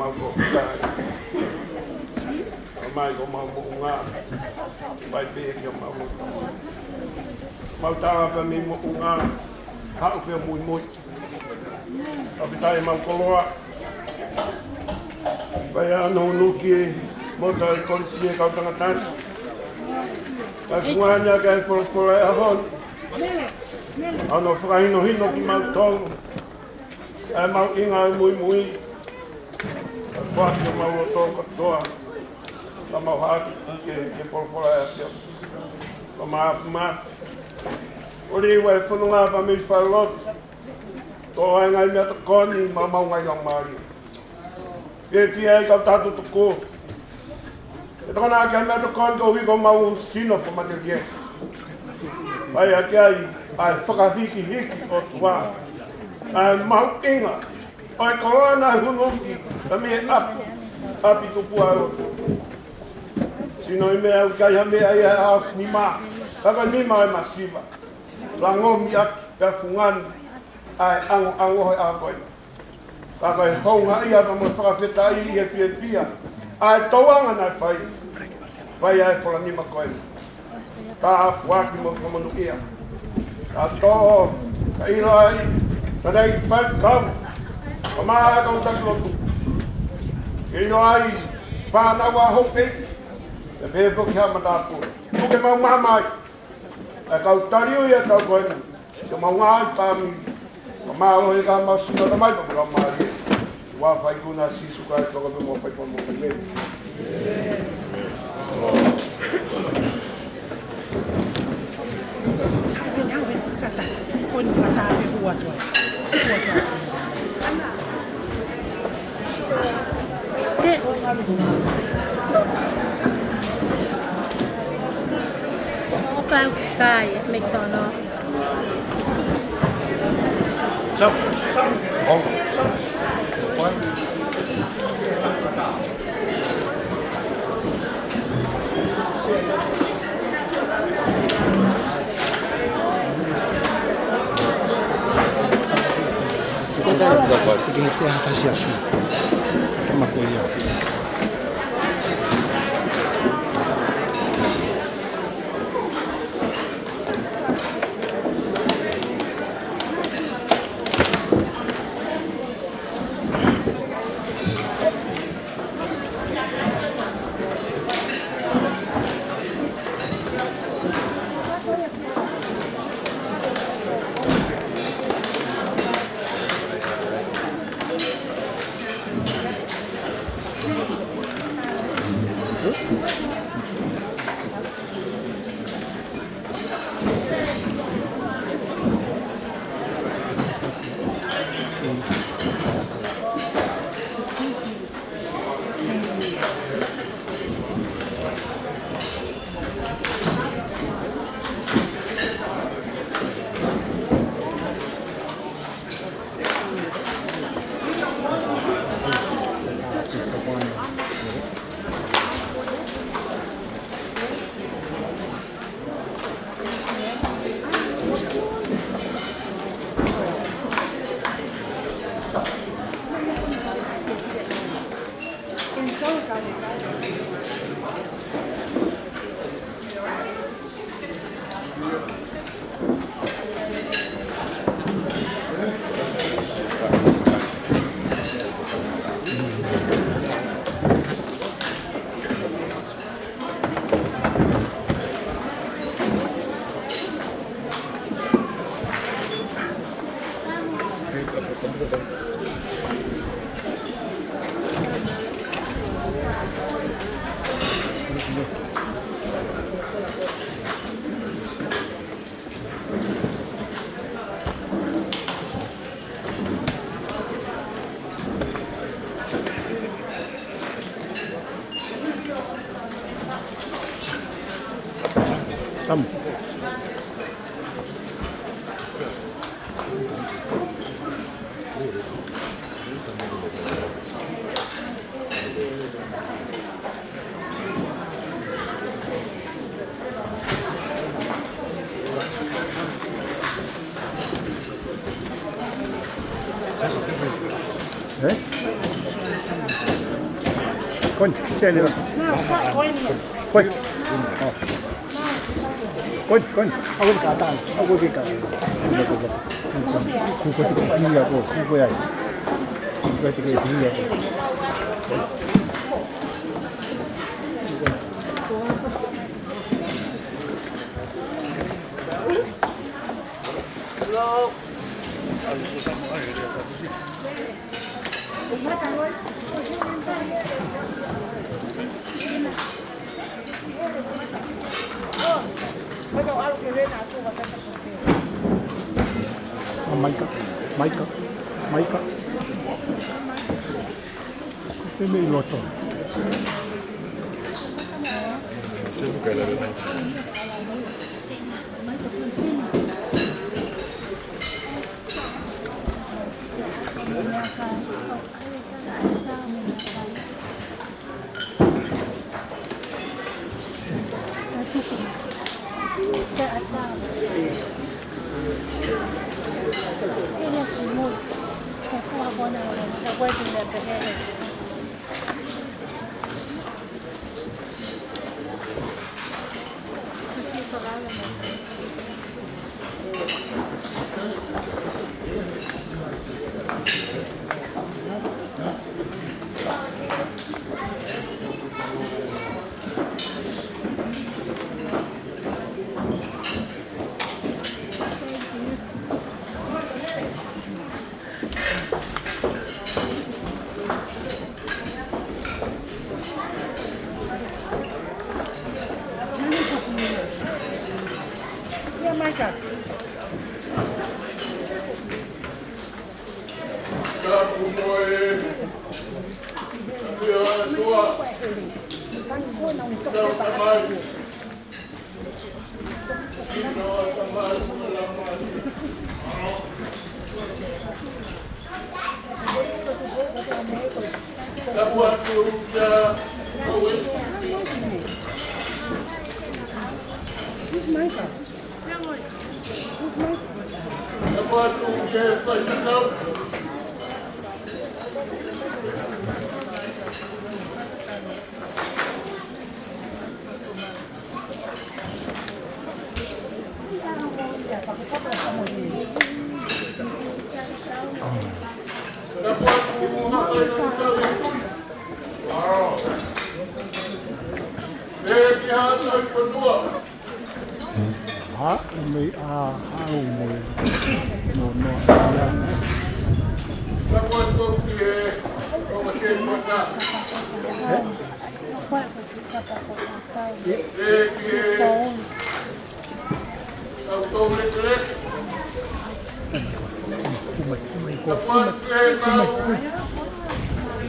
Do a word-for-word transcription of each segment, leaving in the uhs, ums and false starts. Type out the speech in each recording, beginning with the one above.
Mau ko fika. Mai ko mau moʻunga. Mai pē ki mau moʻunga. Mau tala pē mei moʻunga. Haʻu pē muimui. Kapitai mau koloa. Vai ano nuki mo tai kolisi e kau tangata. Kai fungani ake ai polopola e ahon. Ano fakahinohino ki mau tolu. ʻE mau inga e muimui. ʻE fua ki mau loto kotoa. Ka mau haki ke, ke polopola e ahon. Ka mau, mau. ʻOli ua e fononga pa mei falotu. Tō ai ngai meʻatokoni, mau mau ngai lau mali. Ke tia ai kau tatu tuku. E tokona ake meʻatokoni ko hiko mau sino ko matelie. Vai ake ai, ai fakahikihiki ʻOtua. Ai mau inga. Ai koloa na hunuki, ka mei ʻapi, ʻapi tupua ʻOtua. Sino i meʻa au kai ha meʻa ia a nima, kaka nima e masiva. Lango mi ake, ka fungani, ai ango, ango he a koe. Ka ko e hounga ia ka mo fakafetaʻi ʻi he fiefia. ʻA e tauanga naʻe fai. Fai ʻa e pola nima ko ē. Ka ʻapuaki mo fakamonūʻia. Ka toʻo, ka ʻilo ai, ka nei fai kau. Ka mā kau taki lotu. Ke ʻilo ai, pānau a hope. Te pē poki ha matāpuna. Tuke mau māmā ai. ʻE kau taliui e kau ko eni. Ke mau ngāi fāmili. Ka mālō e ka mau sino ka mai ka mau mālie. Ua fai kuna Sīsū Kalaisi ka mau fai ka mau fai. Opa, kai, McDonald's. Come. Eh? Koini, sēniti. Koini. Koini, koini. Au ka tan, au ka ka. Kuko te ke ia ko, kuko ia. Kuko te ke ia ko. Maika, maika, maika. Te me loto. Ha, me a, ha, o mo. No, no, no.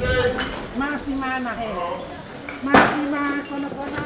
Eh? Māsima na he. Māsima konokona.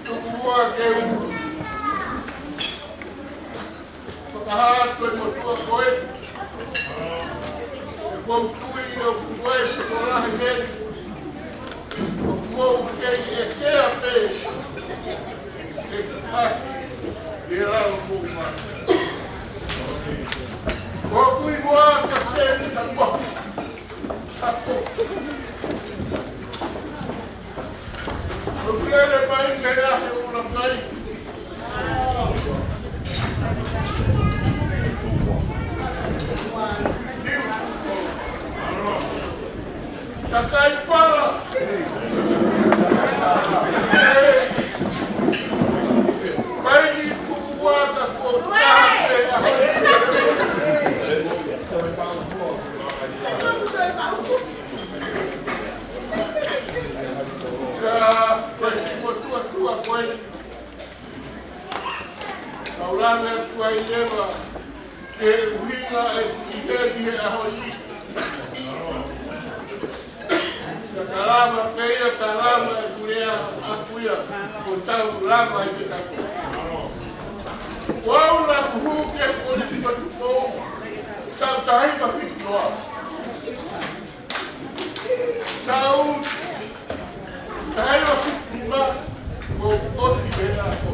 Tuku muʻa ke u fakahā atu e motuʻa ko ē. Ko e tui ʻoku ʻi ai e tokolahi eni ʻoku mou kei ʻekea pē e kasi ʻi he lalo mou mai. Ko e kui muʻa ka seni ka mohu. Kakai fala. Mai ki kuata ko tape. Ka, ko e kiʻi motuʻa tuʻa ko ē. Kau lave atu ai leva ki he ʻuhinga ʻeku ʻi heni he ʻaho ni. Ka ka lava pē ia, ka lava ʻeku lea ʻaku ia, ko tau lava ʻi he kakai. Kuo u lava hū ki he Kolisi ʻo Tupou, taʻu taha hiva fitu noa. Taʻu taha hiva fitu nima, kuo u ʻosi pē ʻa ko.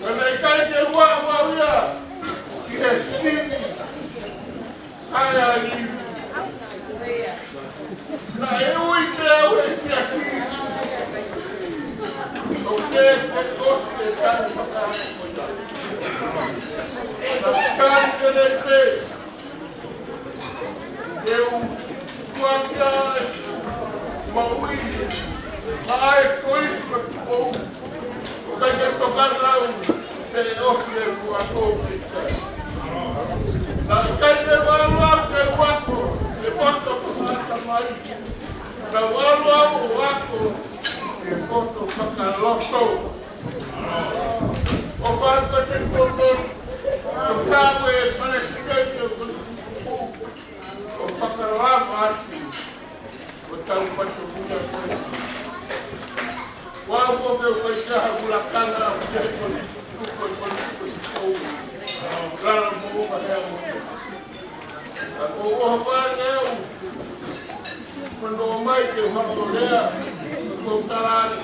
Naʻe ʻikai ke u ʻalu ia ki he sini. Ai, ai. Naʻe ui pē au ʻe he siasi ʻo ke ke ʻosi e tani fakaako ia. Naʻe ʻikai ke ne pē. Ke u kuakia e maui, ma ai ko i ko kou. ʻIkai ke tokanga au, te ofi e kua kou ke tai. Naʻe ʻikai ke u ʻalu au ke u ako, ke poto ko mata mai. Naʻa ku ʻalu au ʻo ako, ke poto fakaloto. ʻO fai ko te poto, ʻo kau e palesiteni ʻo ko kou. ʻO fakalava atu, ʻo tau fatongia ko ē. Kuo u fai ke u fai ha lakanga, ʻo te ko ni, ko ni, ko ni, ko ni. Lala mo ka hea mo. Ka ko u ʻofa leo, ko no mai ke u hako lea, ko u tala atu.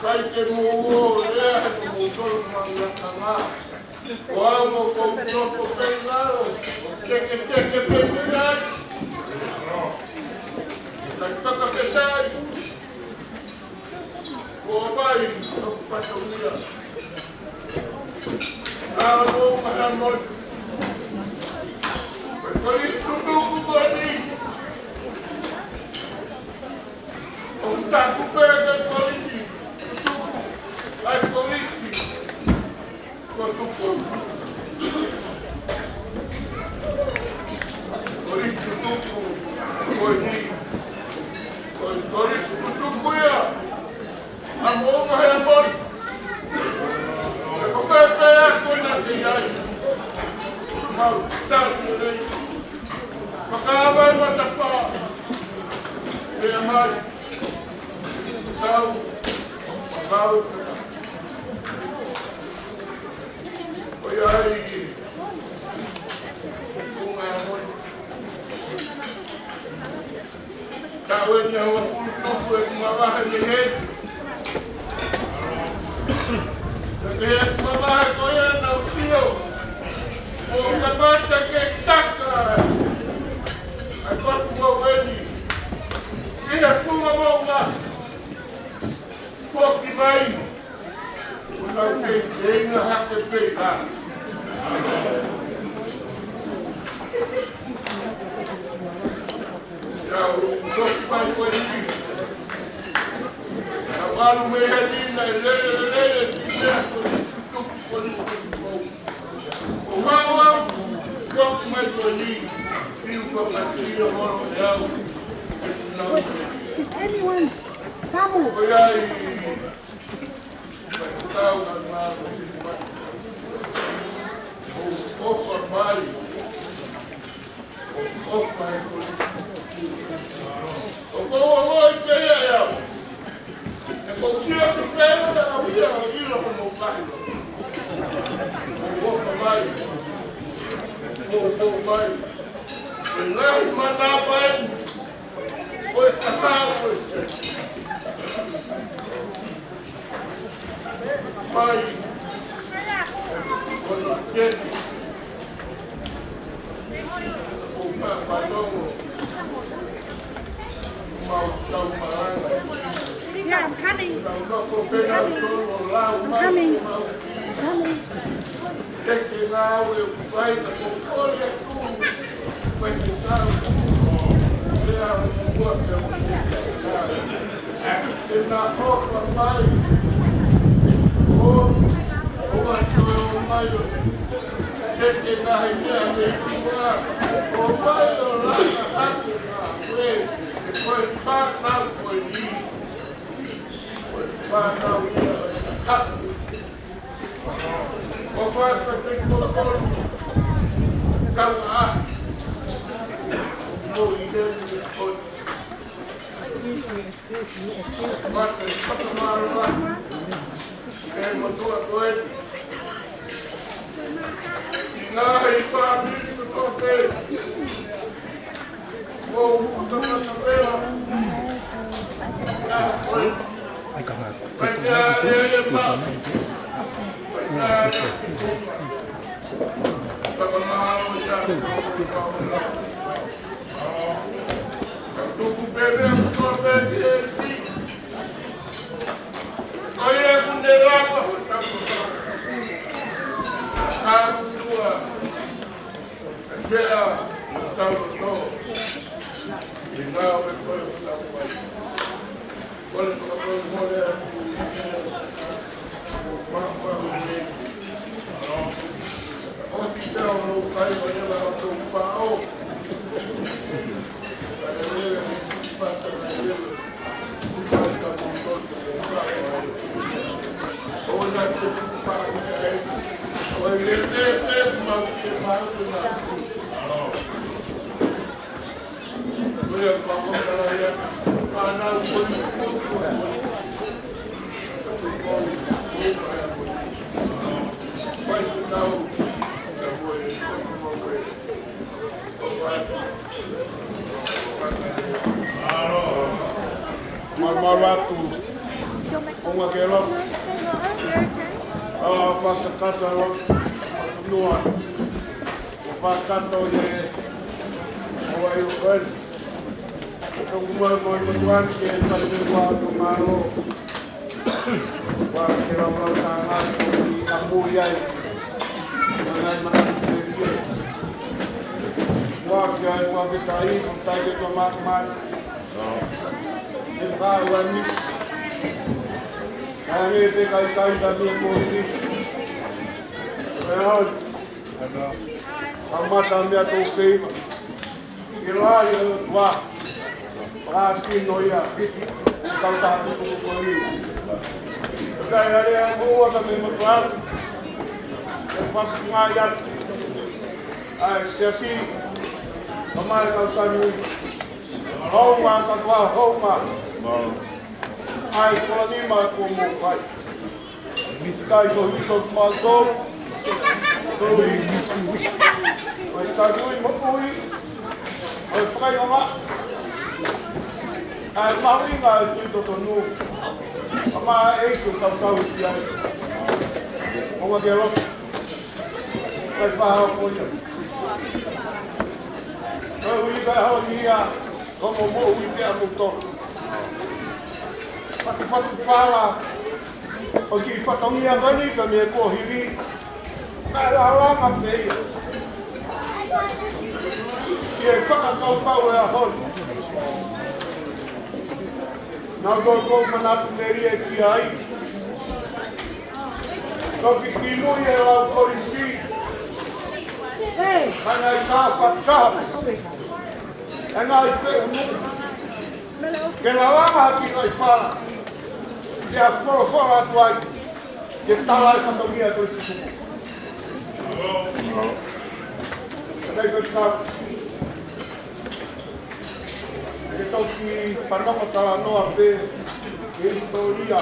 Kai ke mo o lea, he ko mo tolu ma lakanga. Ko au mo ko toko pei lalo, teke teke pei pei ai. Kai kaka pei ai. Ko vai, ko pato mia. Lalo mo mahamot. Ko i tutuku ko ni. ʻO taku pē ke Kolisi, tutuku, ai Kolisi, ko tuku. Kolisi tutuku, ko ni, ko Kolisi tutuku ia. ʻA mo ma he mot. E ko pē pē a ko na te ai. Mau, tau, te lei. Makawa e matapā. Pea mai. Tau. Tau. ʻOiai. Ko e ngaahi moʻoni. Tau e ngaahi ua pulu tupu e mavahe mei heni. Ka ke e mavahe ko ia na usio. ʻO kamata ke taka. Ai patu ua weni. Ia tunga mo nga. Foki mai. Una ke keinga hake pei ka. Ia, u foki mai ko eni. Na walu mei heni na lele, lele, lele, ki mea ko ni tutuku ko ni tutuku. ʻO mau au, foki mai ko eni. Fiu ko ka fiu holo e au. Is anyone? Samu. ʻOiai. Tau na ma. ʻOfa mai. ʻOfa mai ko Pea na au ia ʻilo ko mo kai. Mo mo mai. Mo mo mai. Ko e ngaahi manava eni. Ko e tatau ko e se. Mai. Ko no keti. Yeah, I'm coming. I'm coming. I'm coming. I'm coming. Malu atu. Konga ke lotu. Ala fakakata lotu. Nua. Ko fakakata ʻo e ʻo e ʻo e. Ko kumua mo i matuan ke fai te kua to malo. Ua ke lau lau tānga ko i a mui ai. Mangai mangai te kia. Ua ke ai ua ke tai, ko tai ke to mak mak. Te maka ua ni. Ka nge te kai kai ta mia ko ni. Ua hau. Ka mata mia to kei ma. Ke lahi ʻa e ʻOtua. Pāsino ia. Kau tā tuku ko ni. Kai lale a mua ka me motuan. Ke pasunga ia. ʻAi, siasi. Kamai kau tanu. Hounga ka kua hounga. ʻAi, ko ni ma ko mo kai. Kai ko hito mātou. Ko i. Ko i tatui mo kui. Ko i whakainga. ʻAi, mahuʻinga e tui totonu. Ama e ko tau tau i ai. Onga ke lo. Kai paha ko ia. Kai ui kai hau ni ia. Ko mo mo ui pea mo to. Patu patu pala. ʻO ki fatongia vani ka me ko hivi. Ka la la ma pei. Ke fakakaukau e ʻaho ni. Nau ko ko manatu meri e ki ai. Toki ki mui e lau kolisi. Ka ngai ka fakakaha. E ngai pe unu. Ke lalanga ha ki kai fala. Ke a folofola atu ai. Ke tala e fatongia ko i tuku. Ke kai pe tau. Ke toki panoko talanoa pe. Ke historia.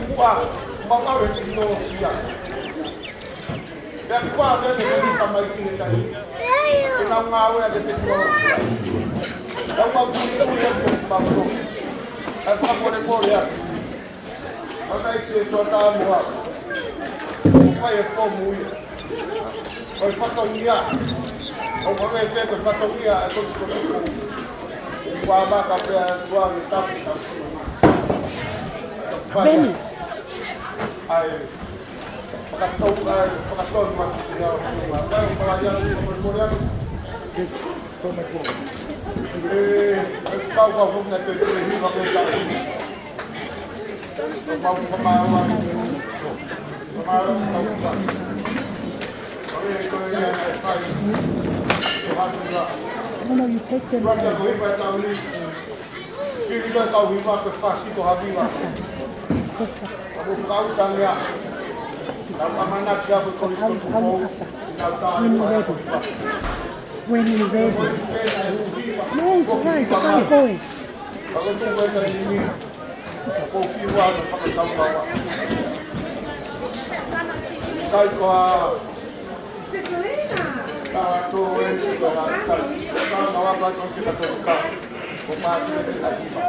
kimuʻa, mau ʻave tekinolosia. Pea kuo pau ke tau tamaiki he taimi. Ke nau ngāue ʻaki e tekinolosia. Tau mau tui tui ʻa e mau tui. ʻA e fakamolemole atu. ʻA e kakai ʻi Tuatamoa. Ko e pomu ia. Ko e fatongia. ʻO ka mei fē ko e fatongia ʻa e konisitūtone. Kuo maka pea kuo ne taki tau. Beni. ʻAi. Fakatau, ʻai, fakatau atu ki he ʻOtua. ʻAi, ʻo palai atu, ʻo molemole atu. ʻE, ʻe, kau, kau, kau, na te, te, hiva, ke, kau. Kau, kau, kau, kau, kau. No, no, you take them. Kiri ka kau hiva ke fasi ko haviva. Ka mo kau tangea. Ka ʻamanaki ʻa e konisitūtone. When you're ready. When you're ready. No, it's all right. Ka ko e. Ka ko e tuku e ka nini. Ko ki ua na fakatau kawa. Kai koa. Ka to e ni ka ka ka ka wa ka to ki ka to ka. Ko ma te te ka ki ma.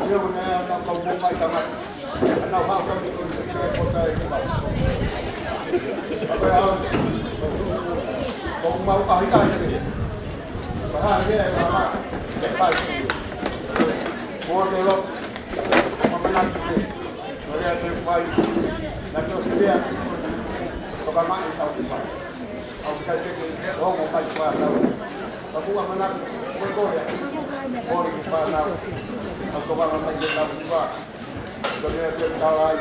Ia ko na na ka mo mai ka ma. Ana ha ka mi ko ni ka ko ta e ki ma. Ka ko e au. Ko mau ka hi ka se ni. Ka ha ni e ka ma. E ka ki. Ko te lo. Ko ma na ki. Ko lea te fai. Na to se lea. Ko ka ma e ka ki ma. ʻAu ki kai peke, ʻo mo kai kua nau. Ka kua mana, ko e koe. Ko e kua nau. ʻAu ko vanga mai ke nau kua. Ko lea te kalai.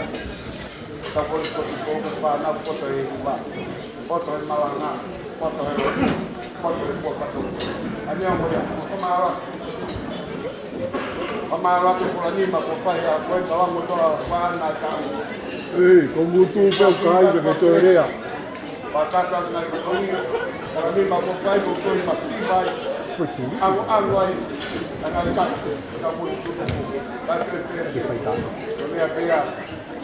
Ka ko e ko e ko e kua nau, ko e kua. Ko e malanga, ko e lo, ko e kua pato. ʻA ia mo ia, ko mara. Ko mara ke kula ni ma ko fai a ko e kalango tola kua na ka. Ei, ko mutu ko kai ke ke toerea. Pakata ngai ko ni, ʻa ni ma ko kai ko toi masiva ai. Ango, ango ai, ʻa ngai ka, ka mo i suku. Ka te te te. Ko mea pea,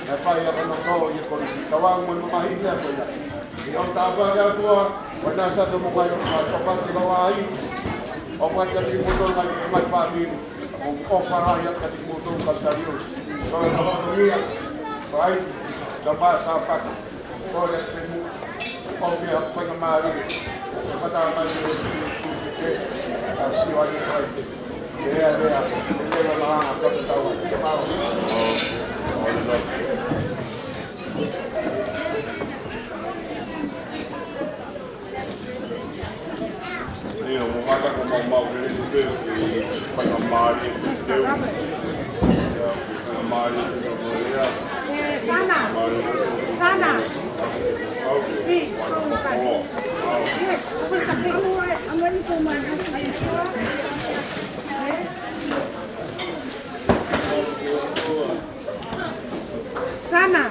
na pai a kano to, i ko ni si kawang mo no mahi mea ko ia. I o ta pa ka tua, ko na sa to mo kai o ka to pa te kawai. ʻO pa te ni mo to ngai, ngai pa ni. ʻO, ʻo pa la ia ka te mo to ka ta rio. Ko na pa ni ia, pai, ka pa sa pa. Ko le te mo. ʻOku ou faingamālie, ʻo fakamatala mai ʻa e, ʻa e, ʻa e, ʻa e, ʻa e, ʻa e, ʻa e, ʻIo, mo mata ko mau mau ke leku pē, ke faingamālie ke teu. Ia, faingamālie ke teu mo ia. Eh, Sana. Mālie ke teu. Sana. Au. Please, come inside. Oh, au. Yes, what's the big one? I'm ready for my husband. Sana.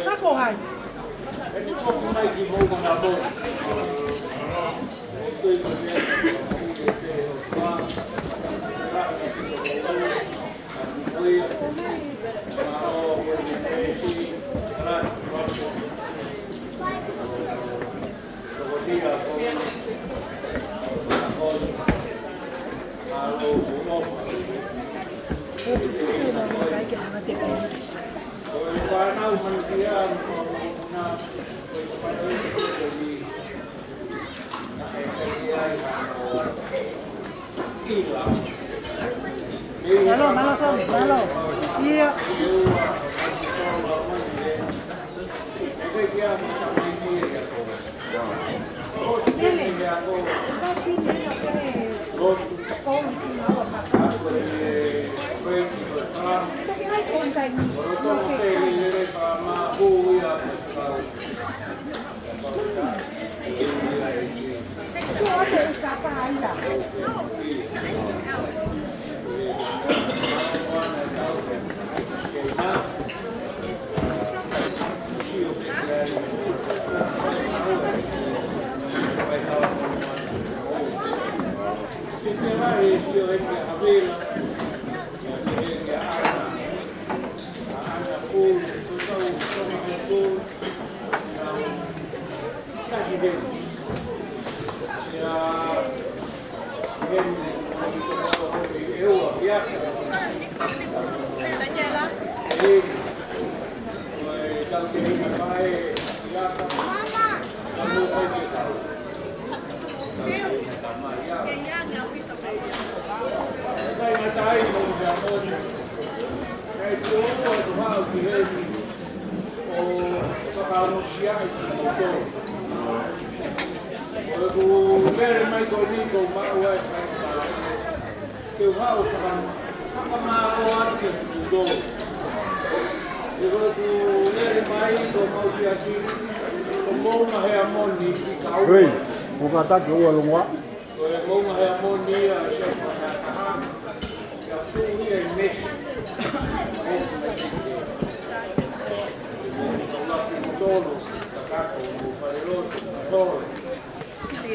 Ka ko hai? Mālō, mālō, Sami, mālō. Ia. Ko ʻeku lele mai ko eni ʻoku ou maʻu ai e faingamālie ke u haʻu ʻo faka-, fakamālō atu kiate kimoutolu. Ko ʻeku lele mai ko mau siasi, ko Moʻunga Heamoni ki Kaua. Hei, ʻoku kātaki ʻo ua longoa. Ko e Moʻunga Heamoni ia ʻa e siasi fakataha. Ia tuʻu ia ʻi Mesi.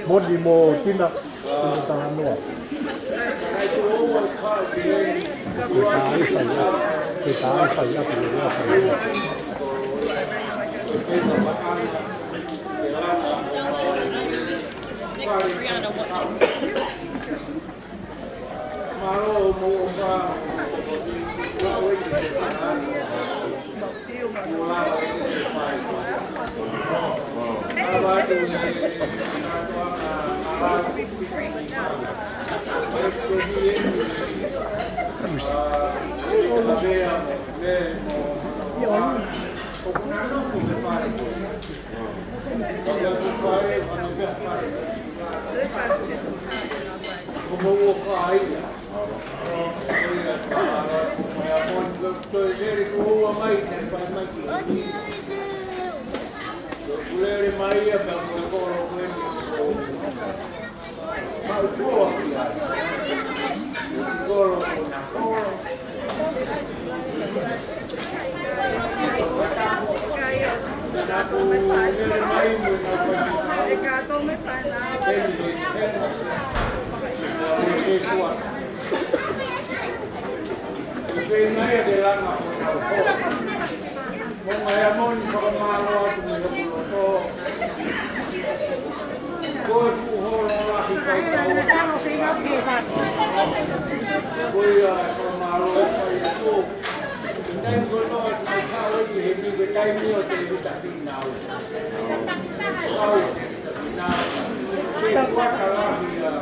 Moni mo Tina, mo Talanoa. Ke tā ifai, ke tā ifai, ke tā ifai. Brianna, what you Moʻunga Heamoni, fakamālō atu mei hoku loto. Ko e fuʻu holo lahi kau kau. Ko ia fakamālō atu ia atu. Taimi ko ē naʻa tau haʻu ai ki heni ko e taimi ʻo Tēvita Fīnau. Kau Fīnau. Ke kuata lahi a.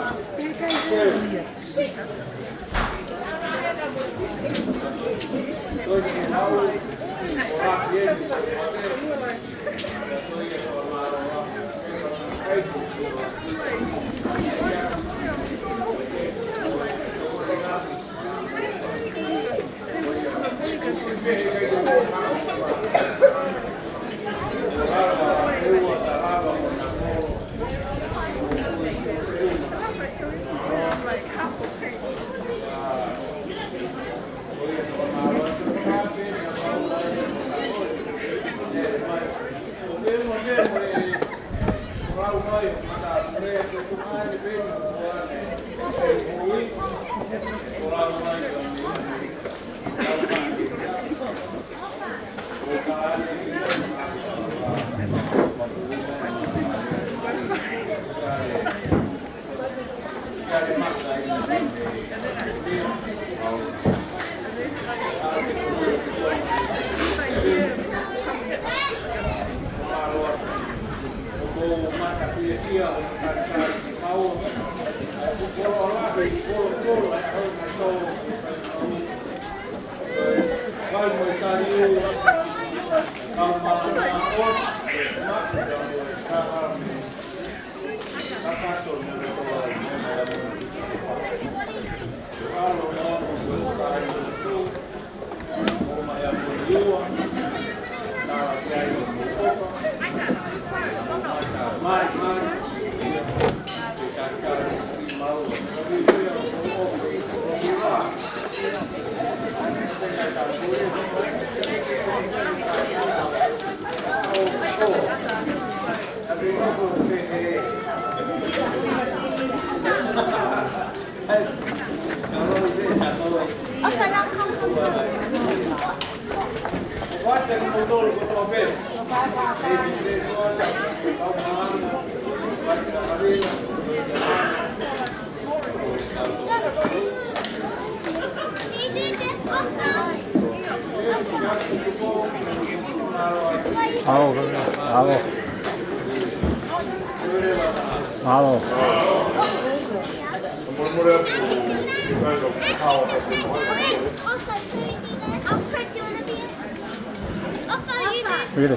Alo, alo. Alo. Mire.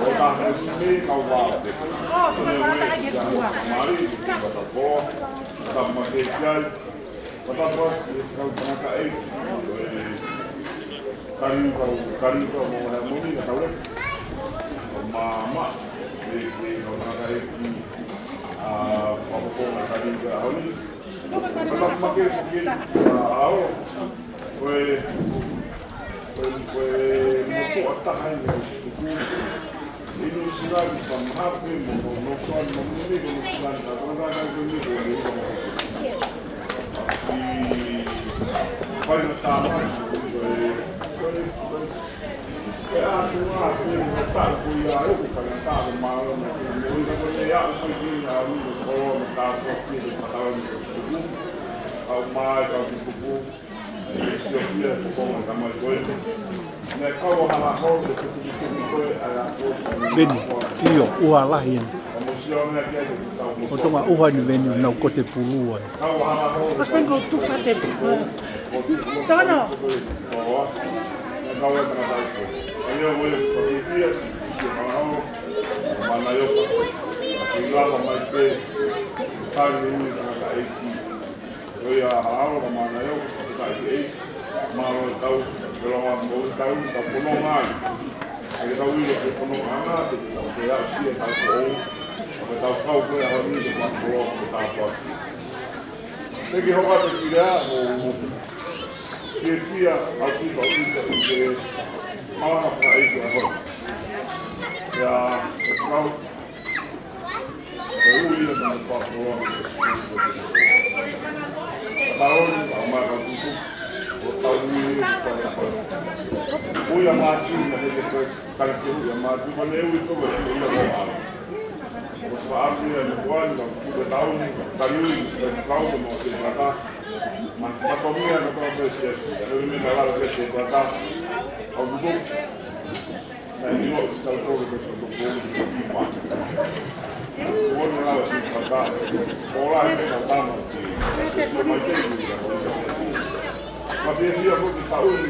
ʻo taha mei kau vao. Ko e mei, ka mali, ka tau ko, ka tau make ki ai. Ka tau ko, ka tau tangata ʻeiki. Kariu kau, kariu kau mo he moni ka tau le. Ko mama, e, e, kau tangata ʻeiki. A, papakonga kariu ka honi. Ka tau make ki, a, ao. Ko e, ko e, ko e motuʻa taha ia ʻi he tuku. ʻI Nuʻu Sila ni ka mahape mo no, no, so, no, no, ni, ko Nuʻu Sila ni ka, ko na, ka, ko ni, ko ni, ko ni. ʻI, fai na tāmai, ko e, ko e, ko e, ko e ʻatu a, ko e, ko e taʻu ko ia, ʻo ko ka na taʻu ma, ʻo na, ko e, ko e, ko e, ʻa, ko e, ko e, ʻa, ko e, ko e, ko e, ko e, ko e, ʻa, mai, ka, ko e, ko e, Veni, ʻio, ʻuha lahi eni. ʻO Tonga ʻuha ni Veni, nau ko te pulu ai. Mas bem com tu fate. Tono. Ko ia ʻa e ʻaho, ka mana eo, ka ʻi ai, mālō e tau, ke loa mo e tau, tau fononga ai. ʻAi ke tau ʻilo ke fononga ʻanga, ke tau ke aʻusia tau ko ou, ke tau kau ko e ʻaho ni, ke tau koloa, ke tau koloa. Ke ke hoka te kile a, ʻo, ʻo, ke fia, au ki, au ki, au ki, ke, malanga fakaʻeiki ʻaho. Ia, e kau, Kala ke ui a mātuʻa ne ui ko ua ui a hoa. Ko Faʻafi a ne kuani ka kuka tauni ka kaliui ka kau ka mau ke kata. Ma, ma tomi a ka tau pē siasi. Ka ne ui me na lala ke se kata. Au kuku. Na i o si tau tau ke se tau tau ke se kima. Kuo ne lala si kata. Ola e me na tama. Ma te ui a hoa. Ma te ui a hoa ki tauni.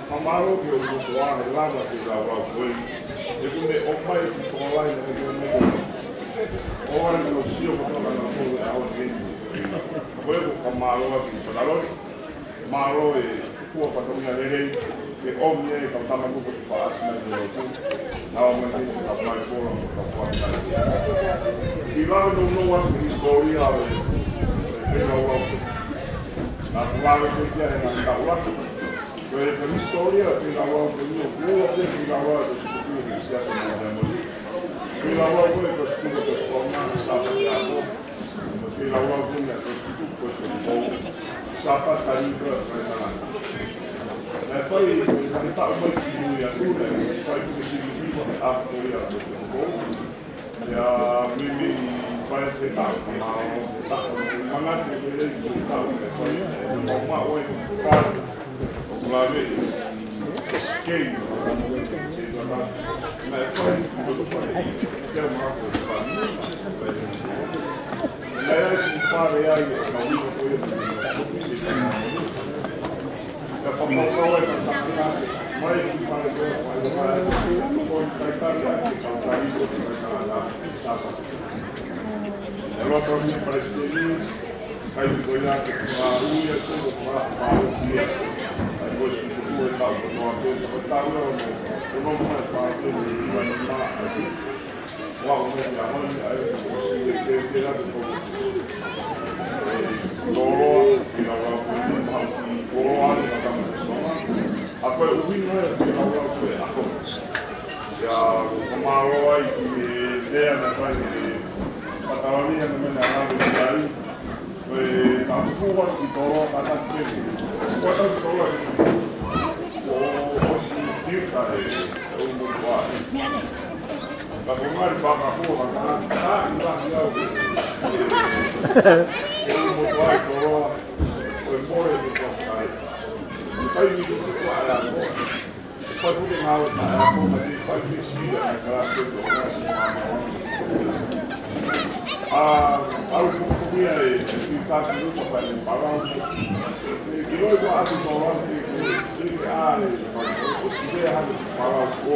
Fakamālō ki he ʻOtua he lava ke lau au ko ē. He kuo ne ʻomai ki tokolahi na ke ʻomai ko ē. ʻOua naʻa nau sio ko tokolahi na ko e ʻaho ni. Ko e ko fakamālō ki he fakaloi. Mālō e kua fatongia lelei, ke ʻomi e kau tama kupu ki Paʻasi mai ki lotu. Nau mai ki ka mai kola mo ka kua mai. ʻI lalo no no atu hisitōlia ʻo e, e, e lau au. Na ku lalo ke kia he na ka ua. Ko e ka hisitōlia e lau au ke nio, ko e ke lau au ke sikuku ke sia ke na mea moni. Ke lau au ke ko sikuku ke sikuku ke sa ke ako. Ko e lau au ko ena ko e tuku ko e tuku. Sāpate Talinga ko e tangata. Naʻe fai, naʻe taʻu mai ki mui atu, naʻe fai ko e sili hiva he ako ia ko e tuku. Ia, mimi fai te taʻu, ma, taʻu, mangati ko e lei ko e taʻu, naʻe fai, ma, ma, oi, pa, o kula me, ko e sikei, naʻe fai, ko e fai, te ma ko e fai. Toloa, ʻi lau lau ko e tau ki toloa, ʻi lau lau ko e tau ki toloa. ʻA ko e ʻuhinga ia ʻi lau lau ko e ako. Ia, fakamālō ai ki he lea naʻe fai ʻe he Patalani, ʻa e meʻa naʻe lave ki ai. Ko e tau kua ki toloa, ka tau ki toloa. Ko e tau ki toloa. Ko, ko si tiuta e, e ʻū motuʻa. Ka ko ngari paka ko ka ka ka ka ka au. Ke u mo toa i toloa, ko e more mo toa kai. Kai mi ko ko a la ko. Kai mi ngau ka la ko ma ni kai mi si a ka la ko ko ma si ma ma. A, au ko ko mi ai, ki ka ki ko ka ni pa la. Ki lo ko a ki toloa ki ki a le. Ko si le ha ni pa la ko.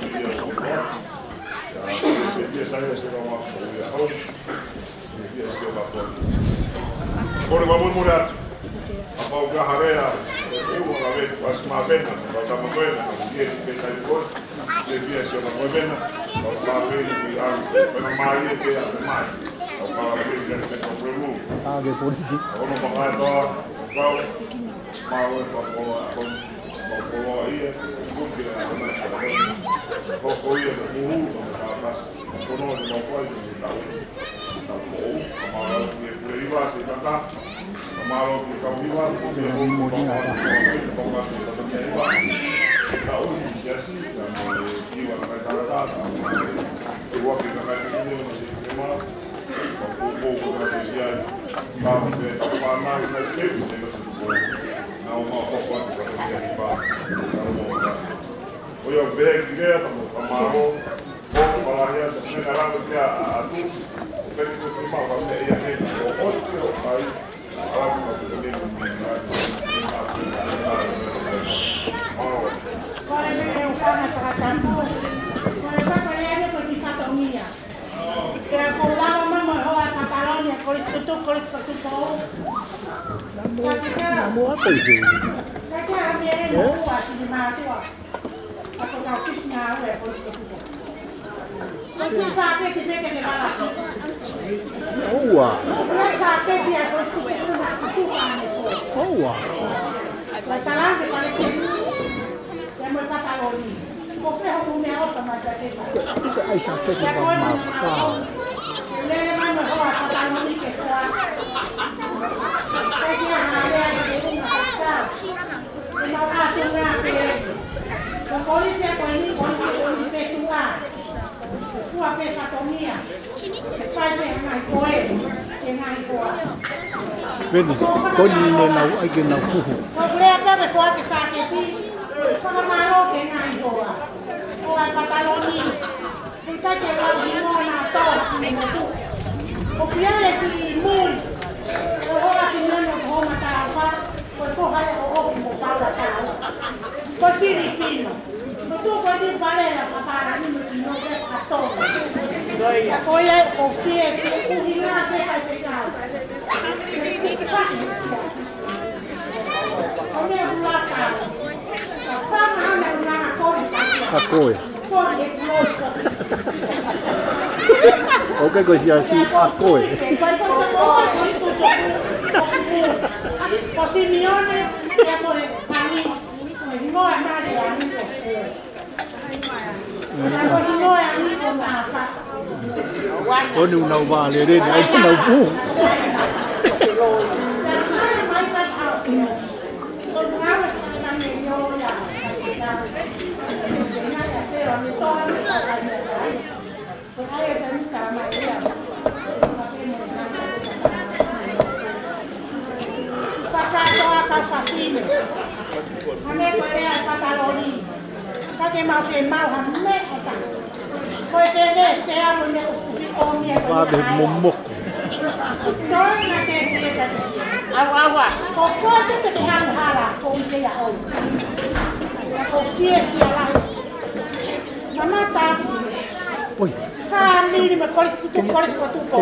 ʻoku ʻi ai ʻa e ʻOtua. ʻIo, ʻe fiefia Saina siʻi kaungā foʻou ʻi he ʻaho ni. ʻE fiefia siʻi kaungā foʻou. Kole ka muimui atu. Kapau ko ha lea, ʻe ua ka vetu, ʻasi mā pena, ka tama ko ena, ka ʻi he pē kai ko. ʻE fiefia siʻi kaungā foʻou pena, ka ʻo ka pē ni ki ʻalu, pena mai e pē a pē mai. Ka ʻo ka pē ni ki ʻalu pē ka pē mu. ʻA, ke polisi. Ono mā kai toa, kau, mā ue ka ko, a ko, ka ko ia, kuke a ko na ka ko. Ko ko ia, ko hu, ka ka. Ko no, ko no, ko ia, ko ia. Tau foʻou, ka mālō ki he pule hiva, siʻi kaka. Ka mālō ki he kau hiva, ko e mo ni na ka. Ka mālō ki he kau hiva. Tau ni siasi, ka mo e hiva na kai tangata, ka mo e ua ki he kakai ki he mo ni siʻi kema. Ko e meʻa ʻe ʻuhinga fakatapu, ko e papa lea ko e kiʻi fatongia. Pea ko e lava mai mo e hoa pataloni ʻa Kolisi Tutuku, Kolisi Tutuku. Namu ako i te. Ka ke a mea e mo ua ki mātua. Ka ko tau fisi ngā ue Kolisi Tutuku. Ko e sāketi pē ke ke malasi. ʻOua. Ko e sāketi ʻa Kolisi Tutuku na kutu ane ko. ʻOua. Ko e talange palesiteni. Pea mo e pataloni. Ko fē hoku meʻaʻofa mai kiate koe? ʻIkai ai sāketi ia ko e mamafa. Lele mai mo e hoa pataloni ke fua. Pea kia hale ai ke unga kasa. Ke mau atu ngā pē. Ko Kolisi ko eni, Kolisi ko eni pē tuʻa. Fua pē fatongia. Fai pē ngaahi koe, ke ngaahi koa. Veni, ko eni ne nau ai ke nau fuhu. Ko e lea pē ke fua ke sāketi, fakamālō ke ngaahi koa. Ko e pataloni, ʻikai ke lau hingoa na tō, ki he motu. Ko pia e ki mui, ko hoa si nano ko homa tāufa, ko e foha ia ʻo ʻOki mo Paula Tau. Ko Filipino. Ko tuku ko e ni pale la papara ni mo tino ke fakatō. Ko ia ko fie, fie kuhi ngā ke kai te kau. Ke ke faki he siasi. Ko mea hula kau. Ka pama hana hula na kori. A koe. Kori e kulo. ʻOku ʻikai ko e siasi a koe. Ko e ko e ko e ko e ko e ko e ko e ko Simione, ia ko e pani. Ko e hingoa e mali a ni ko se. Ko e hingoa e a ni ko Napa. Ko ni unau vā lele ni, ai unau pū. Fakatoa ka fafine. Hane ko e lea pataloni. Ka ke mau fe mau ha meʻa ta. Ko e pele se amo ne ufufi o mia ko e Vave momoko. Toi na te te te. Au, au, au. Ko ko te te te amo hala, ko i te ia o. Ko fie fie lahi. Mamata. Oi. Fāmili mo Kolisi Tutuku, Kolisi Tutuku.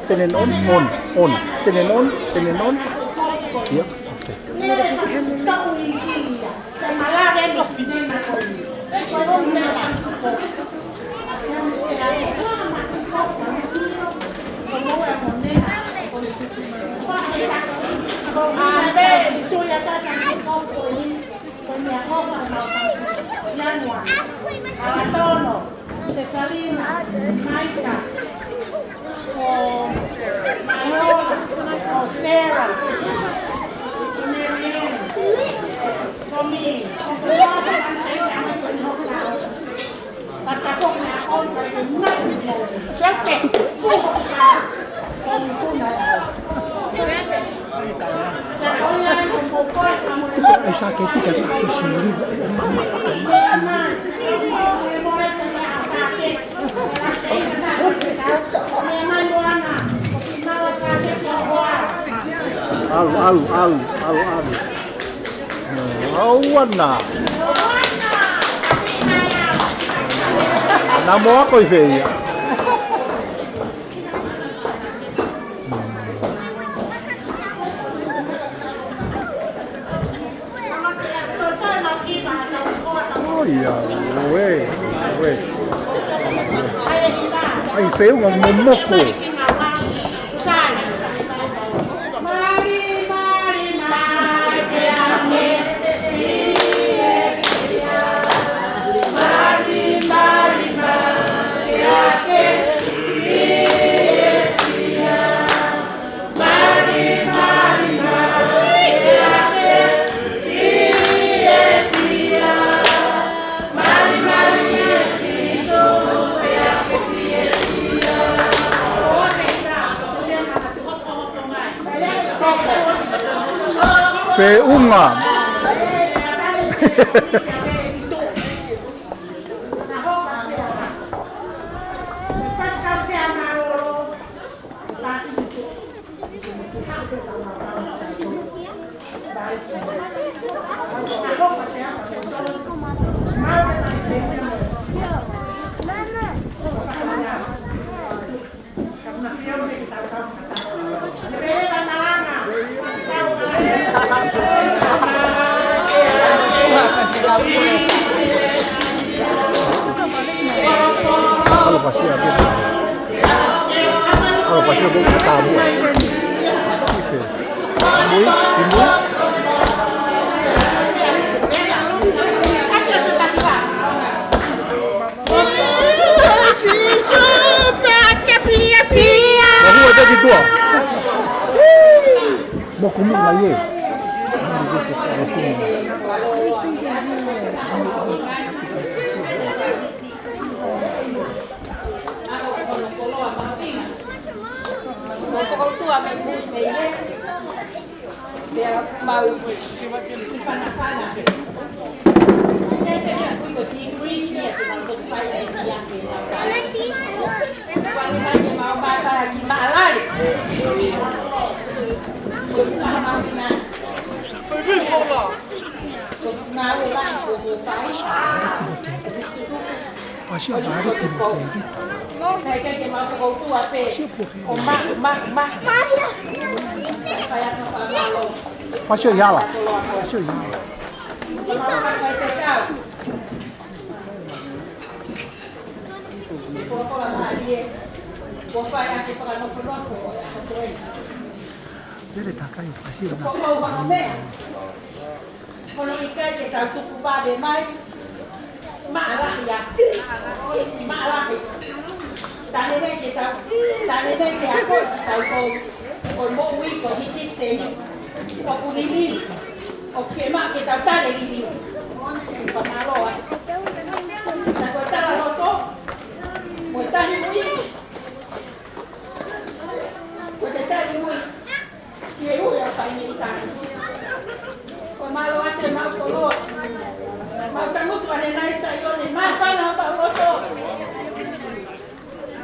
Tenen on, tenen on, on, on. Tenen on, tenen on. Ia, okay. Ko Sesalina, Maika, ko Maiola, ko Sarah, ko Marianne, ko mi, ko Ai sāketi ka ta ki siri, e mama faka mama. ʻAlu, ʻalu, ʻalu, ʻalu, ʻalu. Au ana. Na mo ako i fē ia. Oh, ia, ue, ue. Ai, feʻunga momoko. Feʻunga. Mahua teki tua. Mo kumi mai e. Pea mau kiʻi fanafana pē. Ko e debrief ia te mau toki fai ai ia pē. Fale mai ke mau mai fai ki Maʻalale. Ko e maha mau ki nā. Ko e maha mau ki nā. Ko e maha mau ki nā. Pasio vale ke mo tegi. Kai kai ke mau fakautua pē. ʻO ma, ma, ma. Fai atu fakamālō. Pasio i ala. Pasio i ala. Fai pē kau. Folofola mālie. Kuo fai ake fakanofonofo ʻo e ʻaho ko eni. Pele takai ʻo Pasio na. Ko e ʻuhinga meʻa. Ko hono ʻikai ke tau tuku vave mai. Maʻalahi ia. Maʻalahi. Tane nei ke tau, tane nei ke ako ki tau kou. Ko e moʻui ko e hiki teni. ʻOku liliu. ʻOku fiemaʻu ke tau tane liliu. Fakamālō ai. Na ko e tala loto. Mo e tali mui. Ko e tali mui. Ke ui ʻa Faimeitani. Ko e mālō ʻa e mau koloa. Mau tangutu ʻanenai Saione, māfana ʻa mau loto.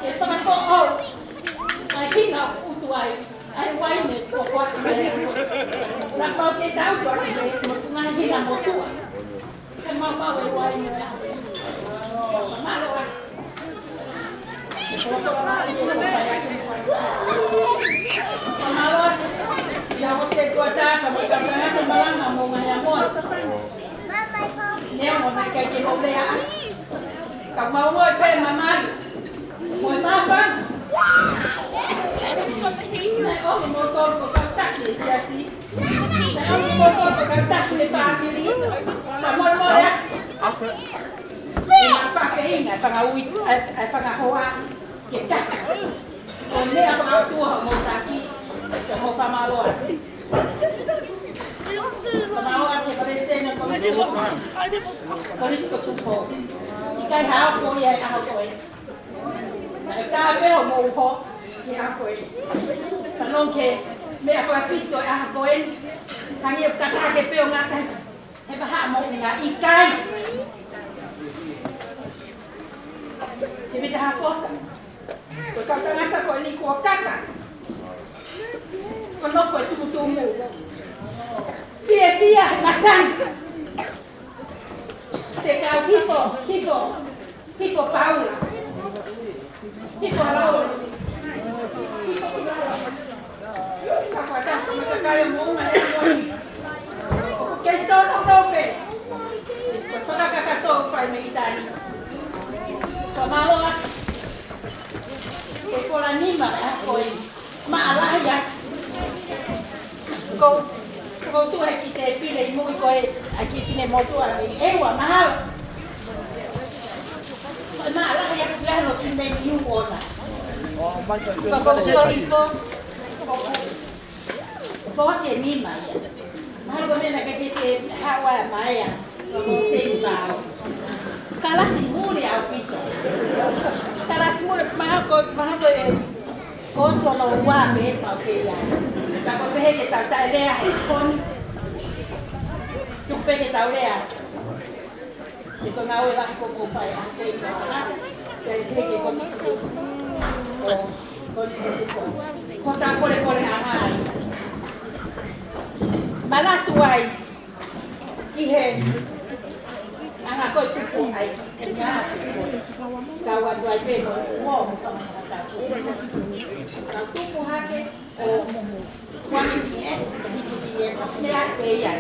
Ke fakafoʻou ʻa e hina ʻoku ʻutu ai ʻa e uaine kuo foaki mai. Na pau ke tau ʻutu ai mo e funga hina motuʻa. Ke mau mau e uaine. Mālō ʻa. Mālō ʻa. Ia o te tua tā ka mo ka tangata malanga mo ngā ia moa. Neo mo mai kai ke mo lea. Ka mau mo e pē mamalu. Mo e māfana. Nai o mo tolu ko ka taki e siasi. Nai o mo tolu ko ka taki e fāmili. Ka mo mo ia. Ke ma fakaina, fanga ui, ʻa e fanga hoa, ke taki. Ko e meʻa fakaʻotua mo taki, ke mo fakamālō. Fakamālō ki he palesiteni, Kolisi, Kolisi ko Tupou. ʻIkai ha ʻaho ia ʻe ʻaho ko ē. ʻIkai pē ʻo mo uho, ki he ʻaho ko ē. Ka nonke, meʻa fakafiso ʻe ʻaho ko ē. Ka ngia kata ke peo ngata. He paha mo unga ʻikai. Ke mita ha fota. Ko e kau tangata ko eni kuo kaka. Ko nofo e tumutumu. Fiefia he masani. Te kau hifo, hifo. Hifo Paula. Hifo Laula. Hifo Laula. Ka fata, ka kai mo ma e mo. Ke tono no pe. Faka kakato Faimeitani. Ka mālō ʻa. Ke kola nima ʻa koe. Maʻalahi ʻa. Ko, ko tuʻu he kiʻi tefine ʻi mui ko e, ʻa e kiʻi fine motuʻa mei ʻEua mahalo. Ko e maʻalahi ʻa kuia no ki mei Niu Ona. Ko ko si oli fo, ko ko si e nima ia. Mahalo ko mena ke ke ke hawa mai ia. Kalasi muli ʻaupito. Kalasi muli, mahalo ko, mahalo ko e, ko sono ua me pau ke ia. Ka ko e pehē ke tau taʻelea he ko eni. Tuku pē ke tau lea. He ko e ngāue lahi ko ē ʻoku fai ʻe he kei tau tangata. Pea pehē ke ko eni. Ko eni. Ko hotau polepole ʻanga ai. Manatu ai. ʻI he anga ko ē tupu ai, ʻi he anga ko ē. Kau atu ai pē mo, mo, mo fanga fanga tau. Kau tupu hake ʻo one B S, hiki B S, ʻo meʻa pē ia.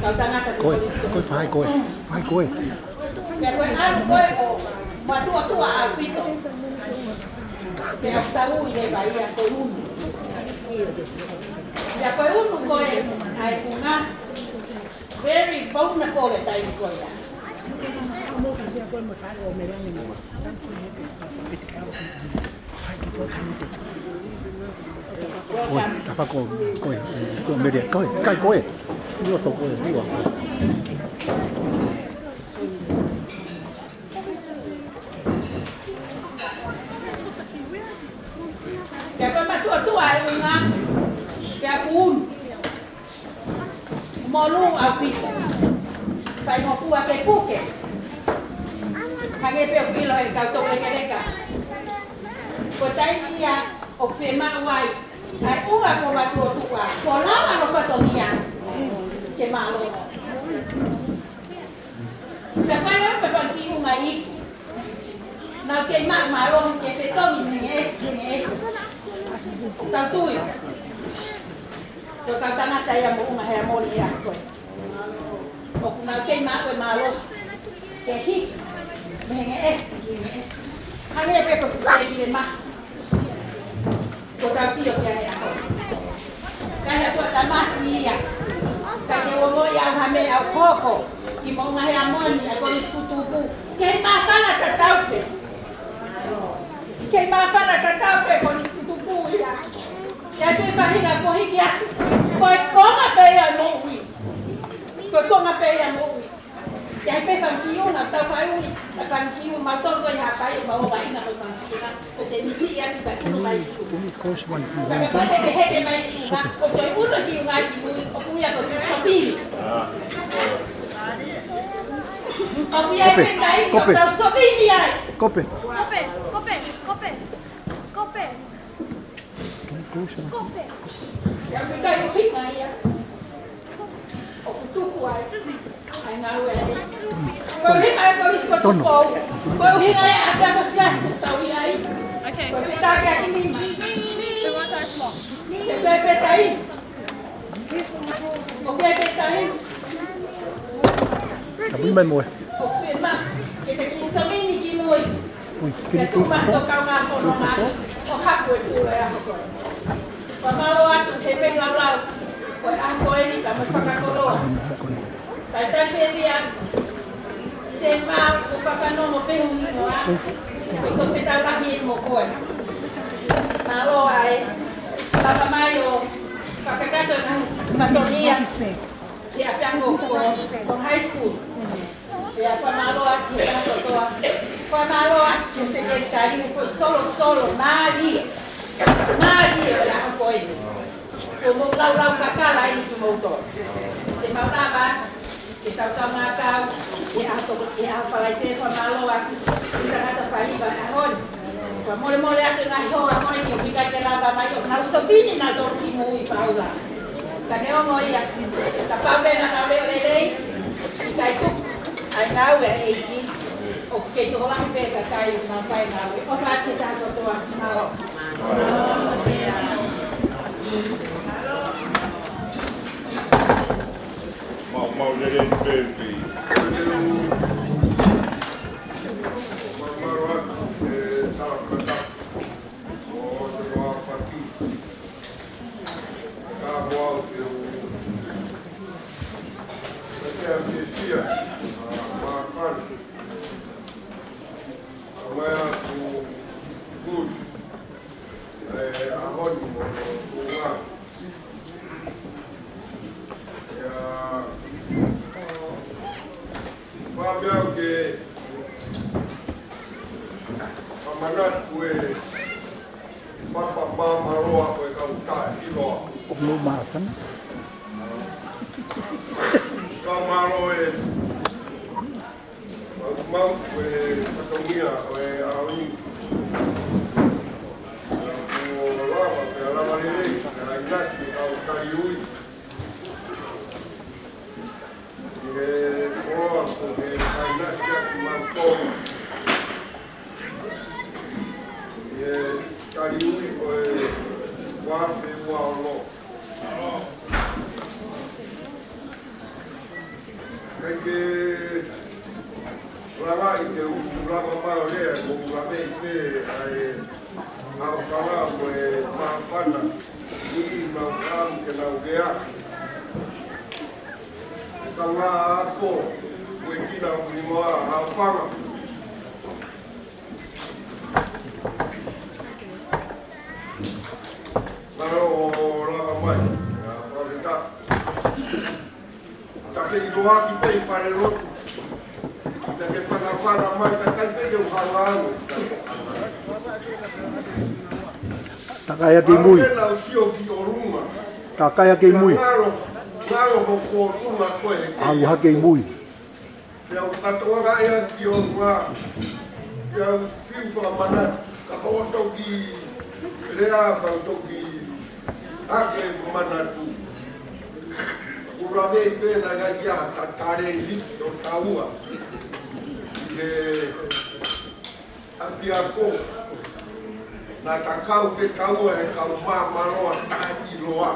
Kau tangata ko ē, ko ē, fai ko ē, fai ko ē. Pea ko e ʻalu ko ē ʻo matuʻotuʻa ʻaupito. Pea ʻoku tau ui leva ia ko e unu. Pea ko e unu ko ē ʻa e ʻuhinga. Very vulnerable e taimi ko ia. Ko e, tafa ko, ko e, ko e mele, ko e, kai ko e. Ua to ko e, ua. Pea ko e matuʻotuʻa e ʻuhinga, pea ʻoku unu. Molu ʻaupito. Faingofua ke puke. Hangē pē ʻoku ʻilo ʻe he kau toulekeleka. Ko e taimi ia ʻoku fiemaʻu ai ʻa e ʻuhinga ko e matuʻotuʻa, ko e lava ʻo e fatongia ke mālōlō. Pea pehē pē fanga kiʻi ʻuhinga iiki. Naʻa ke maʻu mālohi ke fetongi mei he ngeʻesi, mei he ngeʻesi. ʻOku tau tui. Ko e kau tangata ia mo e ʻuhinga heamoni ia ko ē. ʻOku nau kei maʻu e mālohi ke hiki mei he ngeʻesi ki he ngeʻesi. Hangē pē ko e fuʻu tēpile maha. Ko tau sio ki ai ʻaho. Ka he ʻOtua tamaki ia. Ka ke ʻoua ʻe ʻai ha meʻa ʻoku hoko ki he moʻunga heamoni ʻa e Kolisi Kutuku. Kei māfana tatau pē. Kei māfana tatau pē Kolisi Kutuku ia. ʻI ai pē faʻahinga ko e hiki atu. Ko e konga pē ia moʻui. Ko e konga pē ia moʻui. ʻI ai pē fanga kiʻi ʻuhinga, tau fai ui, tau fanga kiʻi ui, mau tonu ko ē ʻi Haʻapai, mau ō mai ʻi he fanga kiʻi ʻuhinga, ko e te misi ia ki ta kunu mai ki ui. Ka ke pate ke heke mai ki ʻuhinga, ʻo toe ʻunu ki ʻuhinga ki ui, ʻoku ui ia ko e sopili. ʻOku ʻi ai pē taimi, ʻoku tau sopili ai. Kope. Kope, kope, kope, kope. Kope. Ia, ʻoku ʻikai ʻuhinga ia. ʻOku tuku ai. ʻA e ngāue ē. Ko e ʻuhinga e Kolisi Kutuku. Ko e ʻuhinga e ʻapiako siasi ʻoku tau ʻi ai. Okay. Ko e fetaʻaki ʻaki nima. Ko e pē taimi. Ko e pē taimi. Ka pui mai mo e. ʻOku fiemaʻu ke te kiʻi sopili ki mui. Ui, ke tuʻu mai ʻo kau ngā fononga ʻo haku e kula e ʻaho ko ē. Fakamālō atu he feilaulau ko e ʻaho ko eni ka mo e fakakoloa. Talitali fiefia. Se mā ko fakanono pē ʻuhinga. Ko e fetaulaki eni mo koe. Mālō ai. Lava mai ʻo fakakakato e ngaahi fatongia. He ʻapiako ko, ko high school. Pea fakamālō atu ki he kātoa. Fakamālō atu ki he sekelitali, ko e solosolo, mālie. Mālie ʻo e ʻaho ko eni. Ko hoʻomou laulau kakala eni kimoutolu. Te mau lava, ke tau tau ngākau, he ʻaho toko, he ʻaho Falaite, fakamālō atu ki he tangata faiva e ʻaho ni. Fakamolemole atu e ngaahi hoa ko eni, ʻoku ʻikai ke lava mai, ʻoku nau sopili nautolu ki mui, Paula. Ka neongo ia, kapau pē naʻa nau leʻo lelei, ʻikai tuku ʻa e ngāue ʻa e ʻEiki, ʻoku kei tokolahi pē e kakai ʻoku nau fai e ngāue. ʻOfa atu ki he kātoa, mālō. Mau, mau lelei pē pē. Mau, mau atu, e, tau, tau. ʻO, ʻo, ʻo, fati. Ka mo au ke u. Ka ke a fiefia, a, māfana. Ka mai aku good. E, ʻaho ni mo, mo, mo, ua. Ia, ʻIloa. ʻOku mou māfana. Ka mālō e mau, mau e fatongia ʻo e ʻaho ni. Kuo lava, pea lava lelei, pea ʻinasi, kau taliui. ʻI he koloa ko e ʻinasi ʻa kimautolu. ʻI he taliui ko e ua afe ua ono. Kae ke lava ʻi he ʻū lava mau lea, mo ʻū lave pē ʻa e ʻaofanga mo e māfana. ʻI mau fam ke nau ke a. Ka ngā ako, ko e kina ʻū lima ʻaofanga. Ngalo o lava mai, ʻa, fakafetaʻi. Ka ke ʻiloa ki pei fale lotu. Ka ke fanafana mai, ka kai pei ke uhanga anu. Takai ake ʻi mui. Ngalo pena usio ki ʻolunga. Takai ake ʻi mui. Ngalo, ngalo ho fōtunga koe he ʻalu hake ʻi mui. Pea u katoanga ʻia ki ʻolunga. Pea u fiu fakamanatu. Ka ko toki lea, ka toki ake manatu. Kuo lave pē naʻe ʻikai ke ʻi ai ha taleni ʻo taua. ʻI he ʻapiako. Naʻa ta kau ke taua he kau māmāloa taʻeʻiloa.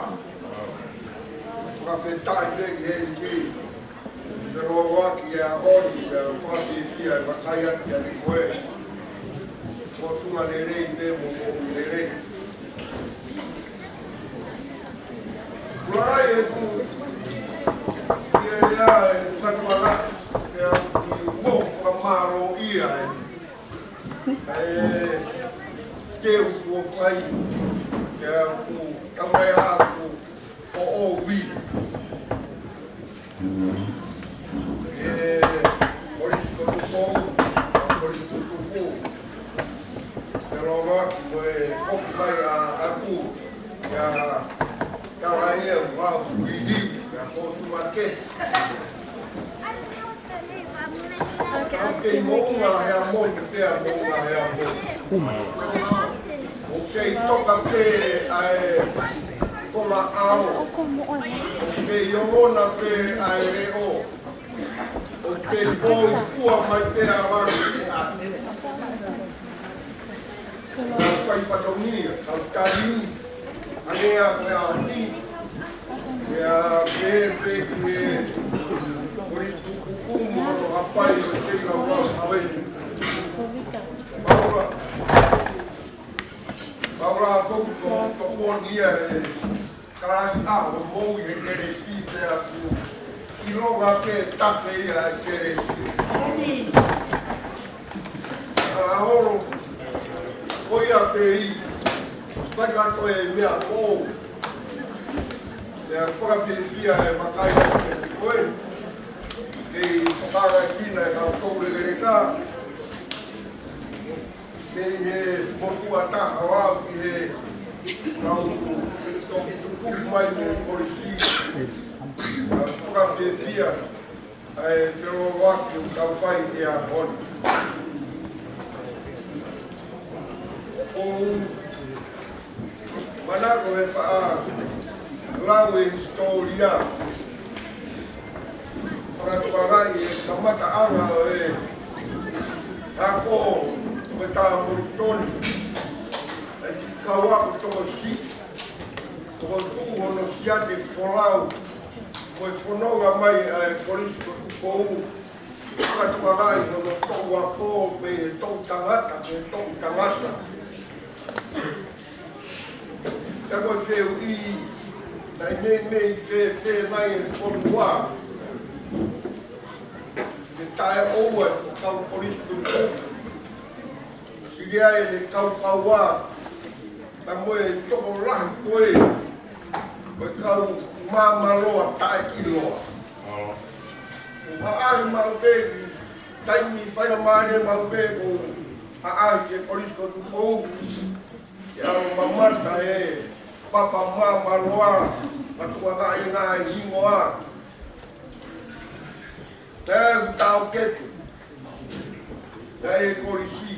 Fakafetaʻi pē ki he ʻEiki. Pea ʻoku ou ʻoatu ʻa e ʻaho ni, pea fakafiefia e vakai atu kiate koe. Ko e tuʻunga lelei pē mo e moʻui lelei. Kuo lava e ku, ia ia e satuala, pea ʻoku ou fakamālōʻia e. ʻA e teu kuo fai, pea ʻoku kamai aku ʻo ʻovi. E, Kolisi ko Tupou, Kolisi ko Tupou. Pea lava ki mo e foki mai ʻa Aku, pea tala ia ʻoku mau liliu, pea fotu make. Kei moʻunga he amo, pea moʻunga he amo. ʻOku kei toka pē ʻa e konga ʻao. ʻOku kei ongona pē ʻa e leʻo. ʻOku kei kōifua mai pē ʻa Vanu ki ʻAte. Kau fai fatongia, kau taliui, ʻa e ʻaho ni, ʻa e pēpē ki he Kolisi ko Tupou mo hono hapai ʻo e tei lau lau hawene. Paula, Paula foki ko tokoni ia e kalasi ʻaho mou ʻi he kelesi pea ʻoku ʻilonga ke tafe ia e kelesi. ʻAho, ko ia pē ʻi, sai ka toe meʻa foʻou. Pea fakafiefia e vakai atu kiate koe. Kei fakakina e kau kau lekeleka. Mei he motuʻa taha ʻo aʻu ki he kau toki tuku mai mei he kolisi. Ka fakafiefia ʻa e feʻiloaki ʻoku tau fai he ʻaho ni. ʻOku ou manako he faʻa lau e hisitōlia. Fakatokangaʻi e kamataʻanga ʻo e ako mo e tā Molitoni. ʻA e kau ako tokosiʻi, toko tuʻu hono siate folau, ko e fononga mai ʻa e Kolisi ko Tupou. Fakatokangaʻi hono toʻu ako, mei he toʻu tangata, mei he toʻu tangata. Ka ko e fehuʻi, naʻe meimei fēfē mai e fonua. Ke taʻeʻoua e kau Kolisi Tupou. Sili ai e kau kaua, ka mo e tokolahi ko ē, ko e kau māmāloa taʻeʻiloa. ʻOku ʻaʻahi maʻu pē, taimi faingamālie maʻu pē, ʻoku ʻaʻahi ke Kolisi ko Tupou. Ke ʻalu mamata e Papa Māmaloa, matuʻa kainga e hingoa. Pea u tau ketu. Pea e kolisi.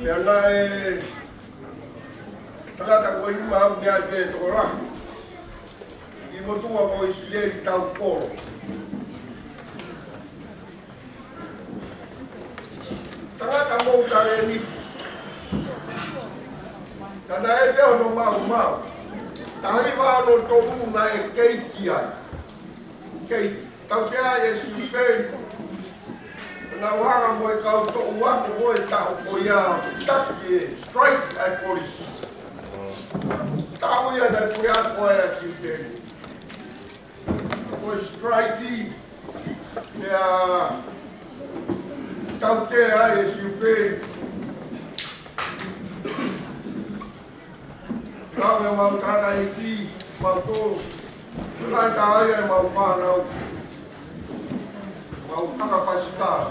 Pea naʻe tangata ko eni mau mea te tola. ʻI motuʻa ko ʻIsileli tau kolo. Tangata mou tale ni. Tana e te ono mau mau. Tahi vā no tolu naʻe keiki ai. Keiki. Tau te ai e siupeli. Na uhanga mo e kau toʻu ako mo e tau ko ia. Taki e strike ai polisi. Tau ia na pule ako ai a siupeli. Ko e strike ia tautea e siupeli. Kau e mau tana e ki mau tō. Lai tā ia e mau whānau. Mau taka pasikala.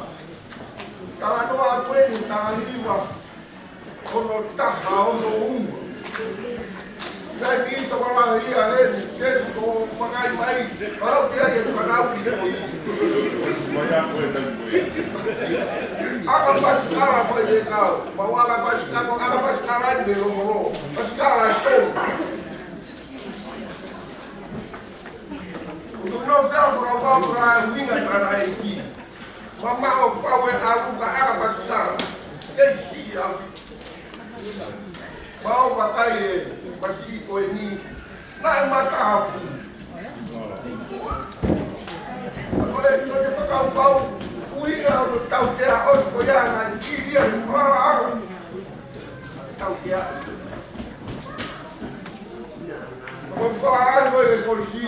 Talanoa atu eni tā hiva. Ono taha, ono ua. Ngai ki tokolahi ia heni, ke ko makai mai, kau kia e whanau ki ko. Aka pasikala fai e kau, mau aka pasikala, aka pasikala ni me lomolo, pasikala e tō. Utu nau pea whakawhau ka e winga tana e ki. Mama o fau e au ka aka pasikala. Ke si au. Mau makai e masi ko eni. Naʻe matahapu. Ko e, ko e fakapau. Ui au no tau ke a os ko ia na i ki ia ni malala au. Tau ke a. Ko fai ko e kolisi.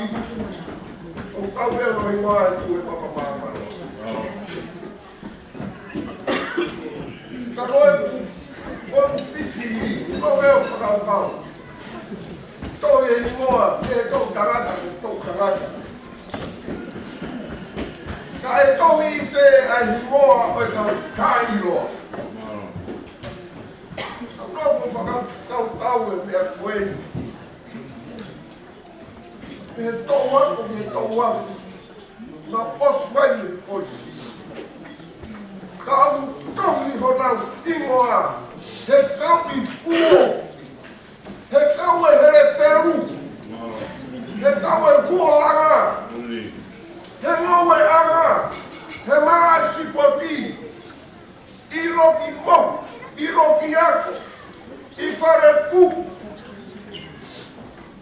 Ko kau e o i wa tu e papa mama. Ka ko e, ko e fifi, ko e o whakapau. Tō e moa, e tō tangata, e tō tangata. Ka e tō i te ai moa, o e kau kai loa. Ka ko e whakapau, kau e mea ko e. He tō ako, he tō ako. Na posu mai ni ko si. Ka u tohi honau hingoa, he kau i kuo, he kau e hele peru, he kau e kuo langa, he ngau e anga, he mara sipoti, ʻi loki mo, ʻi loki ako, ʻi fale pu.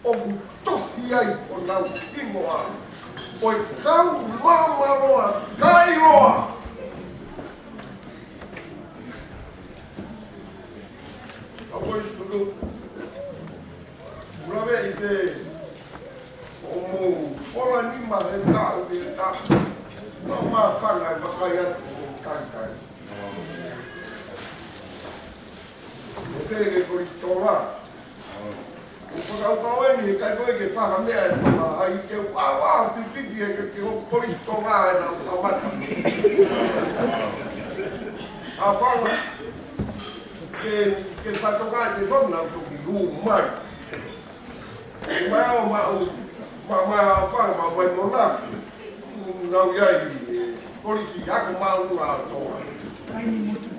ʻOku tohi ai honau hingoa. ʻO e kau mamaroa, kai loa. Ka ko e sulu. Ula me i te. ʻO mo, ola ni ma he ka, o te ka. Ka ma fanga e makai atu o kai kai. ʻO pele ko i tola. ʻO whakau kau eni, he kai koe ke whaka mea e tola. Ai ke ua ua pipiki e ke ke o ko i tola e na uta mata. A whanga, ke, ke whatonga e te whanga na uto ki hū mai. Mai o mau, ma, ma, fa, ma, mai mo na. Nau iai, polisi, ako mau na toa.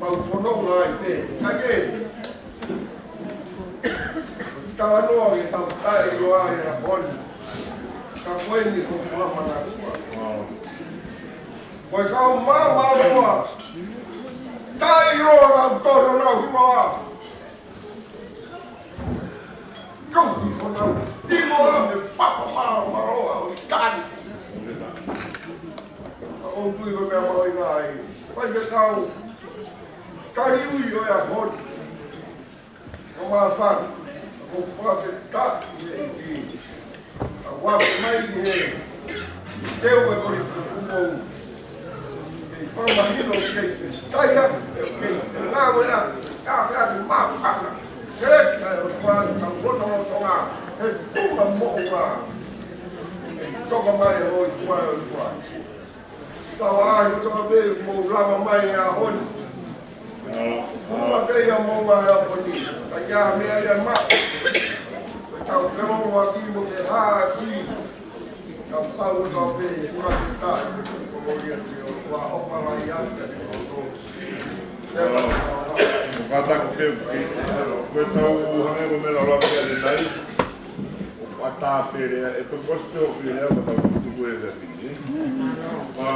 Mau fononga ai te, ka ke. Talanoa ke tau tai loa e a poni. Ka koe ni ko fua mana kua. Ko e kau mama loa. Tai loa na toro na hua. Tohi honau hingoa he papa mamaroa ʻo i tani. ʻO tui ko mea mau i ngai. Pai ke kau. Kari ui ʻo e a honi. Ko ma fani. Ko fua ke ta. Ia i ti. A wafu mai he. Teu e kori kukumou. Kei fakamahino kei te tai aku, kei te ngāue aku, ka ke ake mā paka. Ke lesi kai o tua ni ka kono o tonga, he funga moʻunga. Kei toka mai o i tua o i tua. Ka wa ai o toka pē mo lama mai a honi. Ua pē ia mo ua ia ko ni. Ka ia mea ia ma. Ko tau felo wa ki mo te ha ki. Ka pau ka pe ua ki ta. Ko mo ia ki o ua o pa la ia ki o to. Ka ta ko ke ki. Ko tau hangē ko mea la la ke nai. Ka ta pele e to ko sto pele ka tau tuku e le pili. Ma,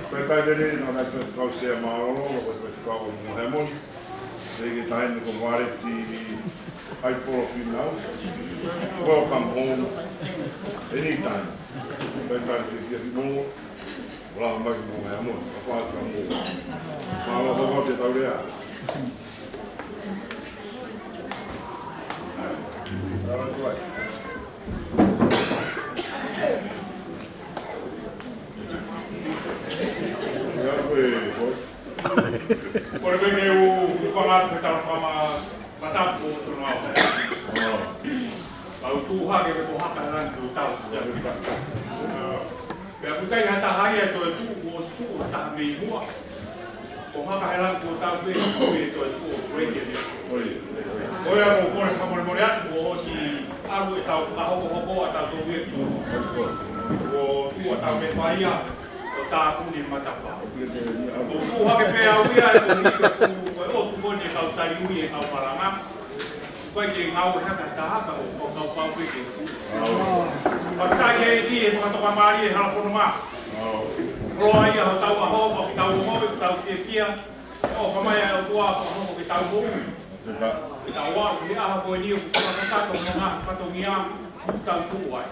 ko e tai lele na na ko kau se ma lo lo ko kau mo he mo. They get time to go to the high profile now. Welcome home. Anytime. Welcome to the more. Welcome back to my home. Apart from more. Mālō, mālō, te tau lea. All right. Ko e mea ke u, u fanga atu he tau fama, matapu o sono au. Au tu hake ke ko haka lan tu tau. Pea kutai hata hai e toe tu, o tu, o ta mei mua. Ko haka he lan ko tau pe, ko e toe tu, o reke ne. Ko ia ko kore fakamolemole atu, ko osi alu e tau fakahokohoko a tau tau e tu. Ko tu a tau me paia. Ko tāpuni matapa. Ko kū hake pē au ia, ko ni ka kū, ko e ʻoku ko ni kau tali ui e kau malanga. Ko e ke ngau e haka tahaka, ko kau pau pē ke kū. Pata ke ki e fakatoka mali e hala fononga. Roa ia ho tau aho, ko tau ongo, ko tau fiefia. O kamai a ua, ko ke tau mou. Ke tau ua, ke aha ko ni, ko kua kakato, mo ngā fatongia, tau tuai.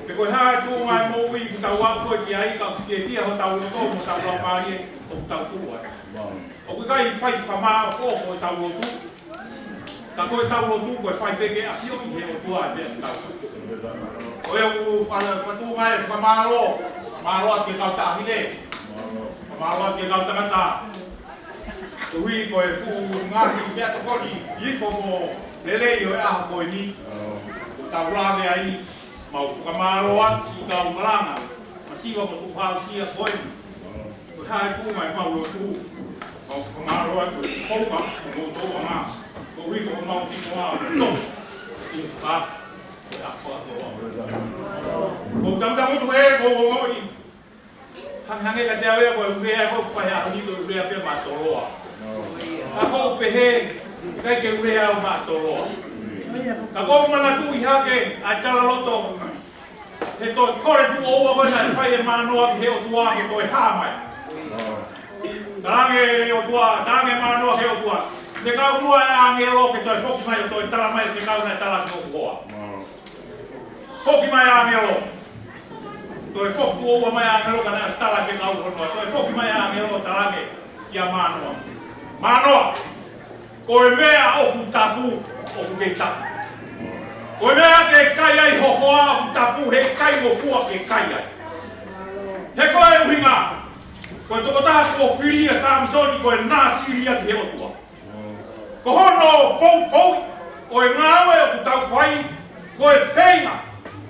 Pe ko e hā e tuʻunga e moʻui ʻoku tau aʻu ko ē ki ai ka ʻoku fiefia hotau loto mo hotau laumālie ʻoku tau tuʻu ai. ʻOku ʻikai fai fakamāʻopoʻopo ʻetau lotu. Ka ko ʻetau lotu ko e fai pē ke ʻafioʻi he ʻOtua e meʻa ʻoku tau. Ko ia ʻoku fai, fai tuʻunga e fakamālō, mālō atu ki he kau taʻahine. Mālō atu ki he kau tangata. Koeʻuhi ko e fuʻu ngaahi meʻatokoni, ifo mo lelei ʻo e ʻaho ko eni. ʻOku tau lave ai, mau fakamālō atu ki he kau malanga, masiva mo tuʻu hausia ko eni. Ko e hā e tuʻunga ʻemau lotu, mau fakamālō atu ki he kouka, mo tō anga, koeʻuhi ko mau ki mua, to, i fa, ko e ʻaho ko. Ko tau tau tu e, ko ngoi, Hangehangē ka te ʻave ko e ulea ko e fai a ni ko e ulea pē maʻa Toloa. Ka ko u pehē, ʻikai ke ulea au maʻa Toloa. Ka ko u manatuʻi hake ʻa e tala loto. He toe kole tuʻo ua ko ē naʻe fai e manoa ki he ʻOtua ke toe hā mai. Talange ʻOtua, talange manoa ki he ʻOtua. Te kau mua e ʻāngelo ke toe foki mai ʻo toe tala mai te kau naʻe tala ki hoku hoa. Foki mai ʻāngelo. Toe foki tuʻo ua mai ʻāngelo ka naʻe tala ke kau hono. Toe foki mai ʻāngelo talange kia manoa. Manoa. Ko e meʻa ʻoku tapu, ʻoku kei tapu. Ko e meʻa ke kai ai ho hoa ʻoku tapu, he kai mo fua ke kai ai. He ko e ʻuhinga. Ko e tokotaha ko Filia Samisoni, ko e nāsilia ki he ʻOtua. Ko hono poupou ʻo e ngāue ʻoku tau fai, ko e feinga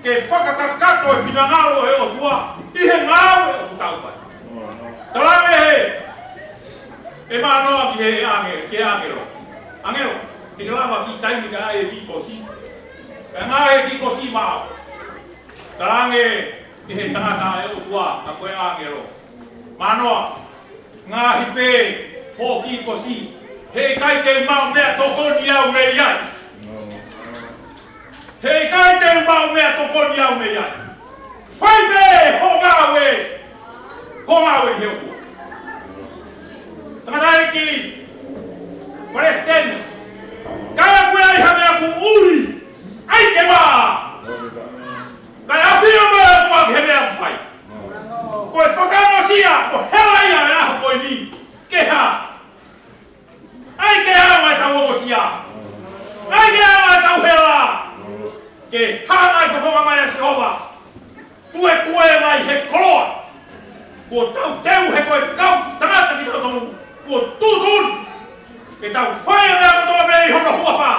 ke fakakakato e finangalo ʻo e ʻOtua ʻi he ngāue ʻoku tau fai. Talange he, ʻe manoa ki he ʻāngelo, ki he ʻāngelo. ʻĀngelo, te ke lava ki taimi ka ai e kiʻi kosi. Ka ngā e kiʻi kosi maʻau. Talange ʻe he tangata ʻa e ʻOtua, ka ko e ʻāngelo. Manoa, ngaahi pē, hoʻo kiʻi kosi. Heʻikai te u maʻu meʻatokoni au mei ai. Heʻikai te u maʻu meʻatokoni au mei ai. Fai pē hoʻo ngāue, hoʻo ngāue ki he ʻOtua. Tangataʻeiki, palesiteni, ka ʻoku ʻi ai ha meʻa ʻoku ʻuli, ʻai ke maʻa. Kae ʻafio mai ʻa e ʻOtua ki he meʻa ʻoku fai. Ko e fakaongosia, ko e hela ia e ʻaho ko eni. Ke hā? ʻAi ke hā mai ʻetau ongosia. ʻAi ke hā mai ʻetau hela. Ke hā mai e fofonga mai ʻa Sihova. Tuekue mai he koloa. Kuo tau teu he ko e kau tangata kitautolu. Kuo tuʻutuʻuni. Ke tau fai e meʻa kotoa mei hono huafa.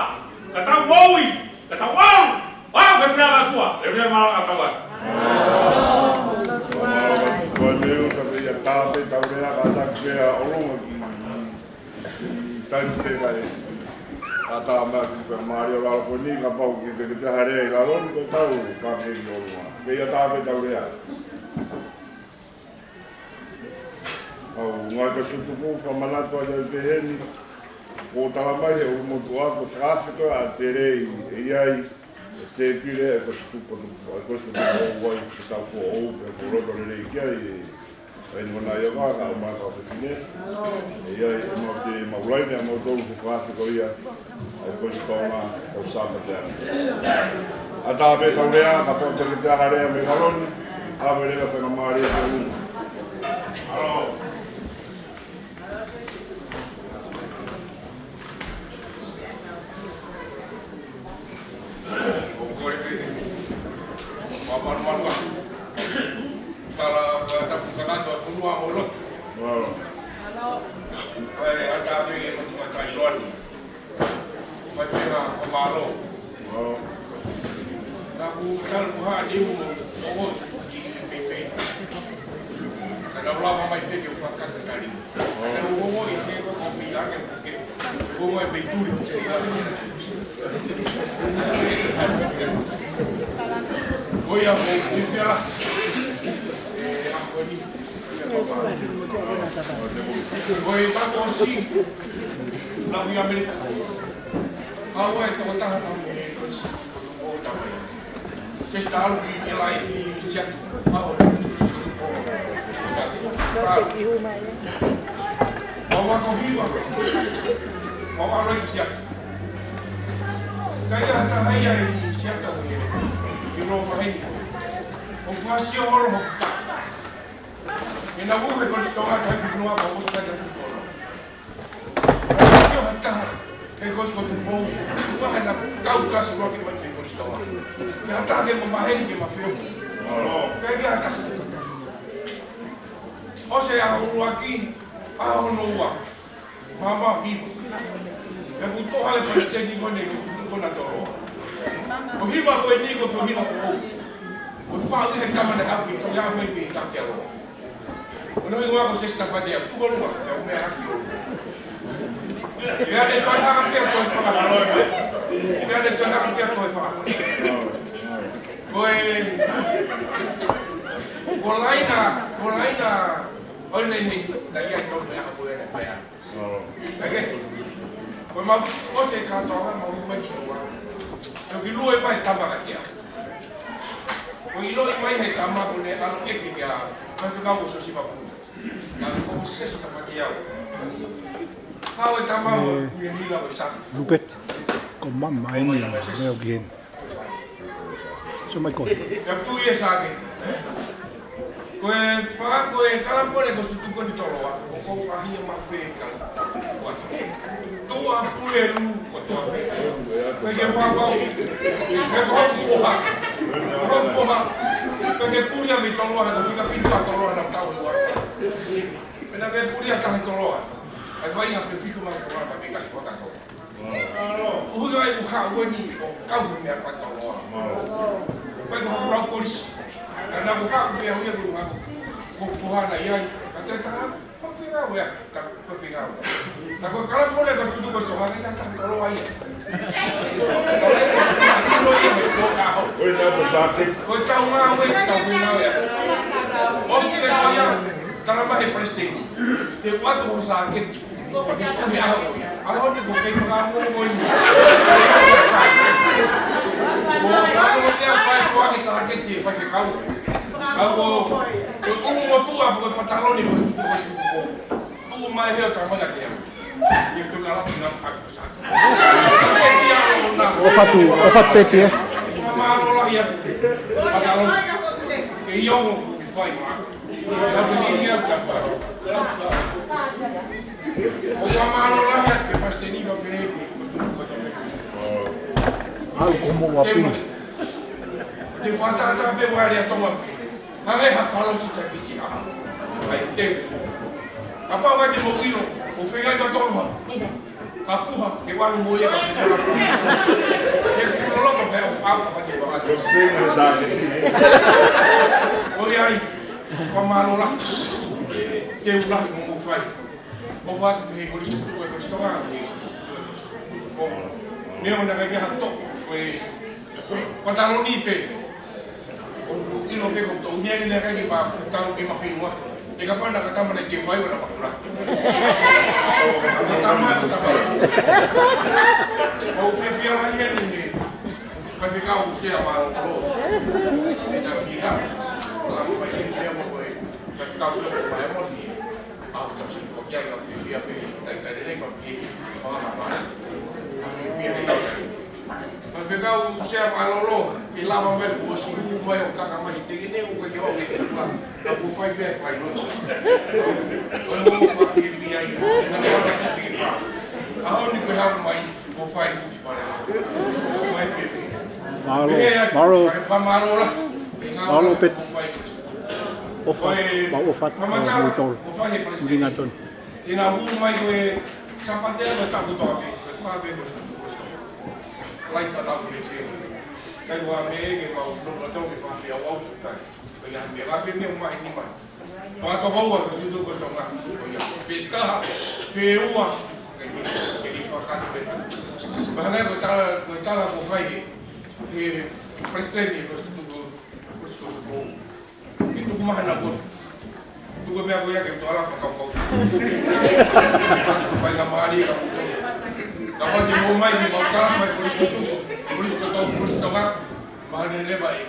Ka tau moʻui. Ka tau ʻalu, ʻalu ke pea ka kua, e pea mala ka kau ai. Ko e meʻa ka pea ia tāpe tau lea ka taku pea ʻolunga ki. Taimi pē kae ʻatā mai ki he faingamālie ʻo e ʻaho ni, kapau ʻoku ʻikai ke toe ha lea ʻi lalo ni, ko e tau ka ke ʻi ʻolunga. Ke ʻatā pē ʻetau lea. ʻOku ou ngāue ko e tutuku, fakamanatu atu ai pē heni, ʻoku tala mai he ʻulumotuʻa ko e fakaafe ko ē ʻa Telei, ʻe ʻi ai e tēpile ʻa e Kolisi Tuʻi Potu, ʻa e Kolisi Tuʻi Potu ʻoku ʻi ai e tau foʻou, pea ʻoku ou loto lelei ki ai, ʻa e ni kona ia ka, ka ʻomai ka fefine. ʻE ʻi ai, ʻe mau te mau laine ʻa mautolu he fakaafe ko ia ʻa e Kolisi Tonga ʻo Sāpate. ʻAtā pē ʻetau lea, kapau ʻoku ʻikai ke toe ha lea mei lalo ni, ʻave leva faingamālie ki ʻolunga. ʻOku ou kole pē ke mau malumalu atu. Tala, ʻa, tapu kakato ʻa e fonua mo e lotu. Mālō. ʻE, ʻatā pē ki he motuʻa taʻeʻiloa ni. Mai pē ʻa e mālō. Mālō. Naʻa ku talu ku hā te u mo, mo, mo, ki, ki, ki, ki. Ka naʻa ku lava mai pē ke u fakakata tali. Ka naʻa ku ongoʻi ke ko ko mi ake ke. Ko ko e mei tuli. Ko ia mo, mo, ia. ʻE, ʻa ko ni. Ko e mako si, lau ʻi ʻAmelika. Aua e tokotaha tau e kosi o tamai. Sesta alu ki ke lai ki sia. Aho. Aua ko hiva. Aua lai ki sia. Kai a taha ia ʻi sia tau e. Ki lo maheni. ʻO fasi o holo ho ta. Ke na uhe ko si tonga tai ki noa ko si kai ki noa. Ke na uhe ko si ko tu pou. Ua he na kau kasi ua ke mai ko si tonga. Ke ata ke ma maheni ke ma feo. Ke ke ata. ʻO se ʻaho ua ki, ʻaho hono ua. Māmā hiva. Pea kuo toʻo ʻe he palesiteni ko eni, ko na tolo. Ko hiva ko eni, ko to hiva ko. Ko faʻu he tama ne hapi, to ia mai pe ta ke alo. Ko no hiva ko Sesta Fatea, tu ko lua, pea u mea haki o. Pea ne toe hanga pea toe faka. Pea ne toe hanga pea toe faka. Ko e, ko laina, ko laina, ʻo ne ni, na ia to mea ko e ne pea. Ake. Ko e mau, ʻo se kātoa, mau mai ki ua. Tau ki lue mai tama ka kia. Ko ʻiloʻi mai he tama ko ne alo eke kia. Ka ke kau ko Sosiva Puna. Ka ko Sesta Fatea. Kau e tama ko, e mila ko sa. Lupet. Ko mama eni, leo ki heni. So mai koe. Ia tu ia sa ke. Ko e fa, ko e kalapone ko Sutu ko ni toloa. Ko ko ahi ma fe ka. Tua pule lu ko tua pe. Ko e ke fa ko. Ko ko ha. Ko ko ha. Ko e ke puli a mi toloa, ko fika pitu a toloa na tau e ua. Pena ke puli a tahi toloa. Ai fai a pe piku ma toloa, ma me ka si ko ka toloa. Uhu ai ku hau ni, ko kau ni a pataloa. Pai ko hau kolisi. Ka na ku hau pea hui a ku hau. Ko puha na iai. Ka te taha, ko te ngā wea, ka ko te ngā wea. Na ko kala mole ko tutu ko toha ni ka taha koloa ia. Ko e tau ngā wea, tau ngā wea. Osi te ko ia, tala mai he palesiteni. Te watu ho sāketi. Ko e ʻaho, ʻaho ni ko kei fakamoʻoni. Ko e ʻaho ni ʻa fai ko ake sāketi e fai ke kau. Ka ko, ko e ʻulu motuʻa ko e pataloni ko e tuku ko e tuku ko. Tuku mai he ʻo tamana ke au. Ia tuku ala ki na ʻaku sāketi. Sāketi ʻaho na. ʻO fatu, ʻo fatu peti, ē? Mālō lahi atu. Pataloni. Ke iongo ke fai ma. Ka te hini au ka fai. ʻO ka mālō lahi atu ke pasiteni ka pehē ki. Au ko mo wa pina. Te fātata pē wale a tonga. Hanga ha falosi ta kisi ha. Ai te. Kapau ka te mo kilo, ʻo fengai ma tolo ha. Ka puha, ke wanu mo ia ka puha. Ke puha loto pē au, au ka pake waka. Ko fengai sa ke. ʻO ia ai, ka mālō lahi. Te u lahi mo mo fai. ʻOfa atu he kolisi tutuku e kolisi Tonga, he kolisi tutuku. Neongo naʻe ʻikai ke ha toko, ko e pataloni pē. ʻOku ʻilo pē ko e toʻu ni ʻe ʻikai ke ma talo ke ma feinua. ʻE kapau naʻe ʻikai ke tama naʻe ke fai ʻo na ma kula. Ko e tama, ko e tama. ʻOku fiefia lahi ʻeni he Faifekau Sea Mālōlō. ʻE ta fika. ʻO la ko e fai ke fai mo ko e Faifekau Sea Mālōlō. ʻA, tau sio ko kia ka fiefia pē, tai kai lelei ma pē, ma ma ma. Ka fiefia pē. Faifekau Sea Mālōlō, ʻe lava mai kuo ʻosi hū mai ʻo kaka mai, te ke ne u ke ke wau ke ke pa. Ka kuo fai pē fai no. Ko e mo ka fiefia ai, na ka ka ki ke pa. ʻAho ni ko e hau mai, kuo fai kuo ki pa. Kuo fai fiefia. Mālō, mālō. Mālō, Pete. ʻOfa, mau ʻofa atu mo tolu. Ringatoni. Ina hū mai ko e Sāpate ʻa e tapu toa pē, ko e toa pē ko e Sāpate. Lai ka tapu ke te. Kai ua me ke mau nonga tau ke fāfia au au tukai. Ko ia me la pē me o mai ni mai. Pā toko ua ko tutu ko Tonga. Ko ia. Pē taha, pē ua. Ke ni, ke ni fakatu pē. Mahanga ko tala, ko tala ko fai he. He President ko tutu ko, ko tutu ko. Ke tuku mahana ko. Tuku meʻa ko ia ke tuala fakakaukau. Mai ka mali ka puto. Kapau te mo mai ke mau kala mai kolisi tuku. Kolisi ko tau kolisi tama. Mahana ne ba e.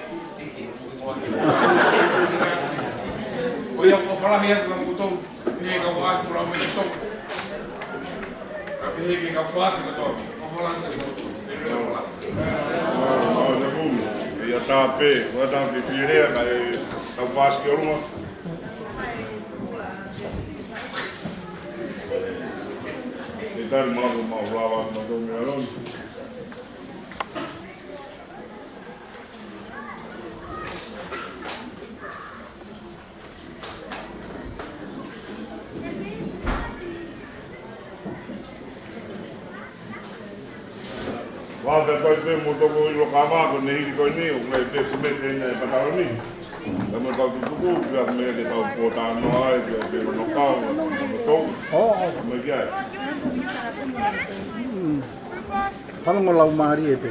Ko ia ko falahi atu ka puto. Pehē ka ua atu lau me tau. Ka pehē ke ka fua atu ka tau. Ka fua atu ka tau. Ia tā pē, ua tā pē pirea ka e tau pāsi ki ʻolunga. E tari mau mau lava ma tau me aloni. Wa pe koi pe mo toko ʻilo kava ko ne hili ko eni, ʻo ne pe kumete ʻene pataloni. Ka mo tau tutuku, pea me ke tau pōtalanoa ai, pea ke ono kau, ono tau. ʻO, ʻo. Mo ke ai. Mm. Fanongo lau mālie pē.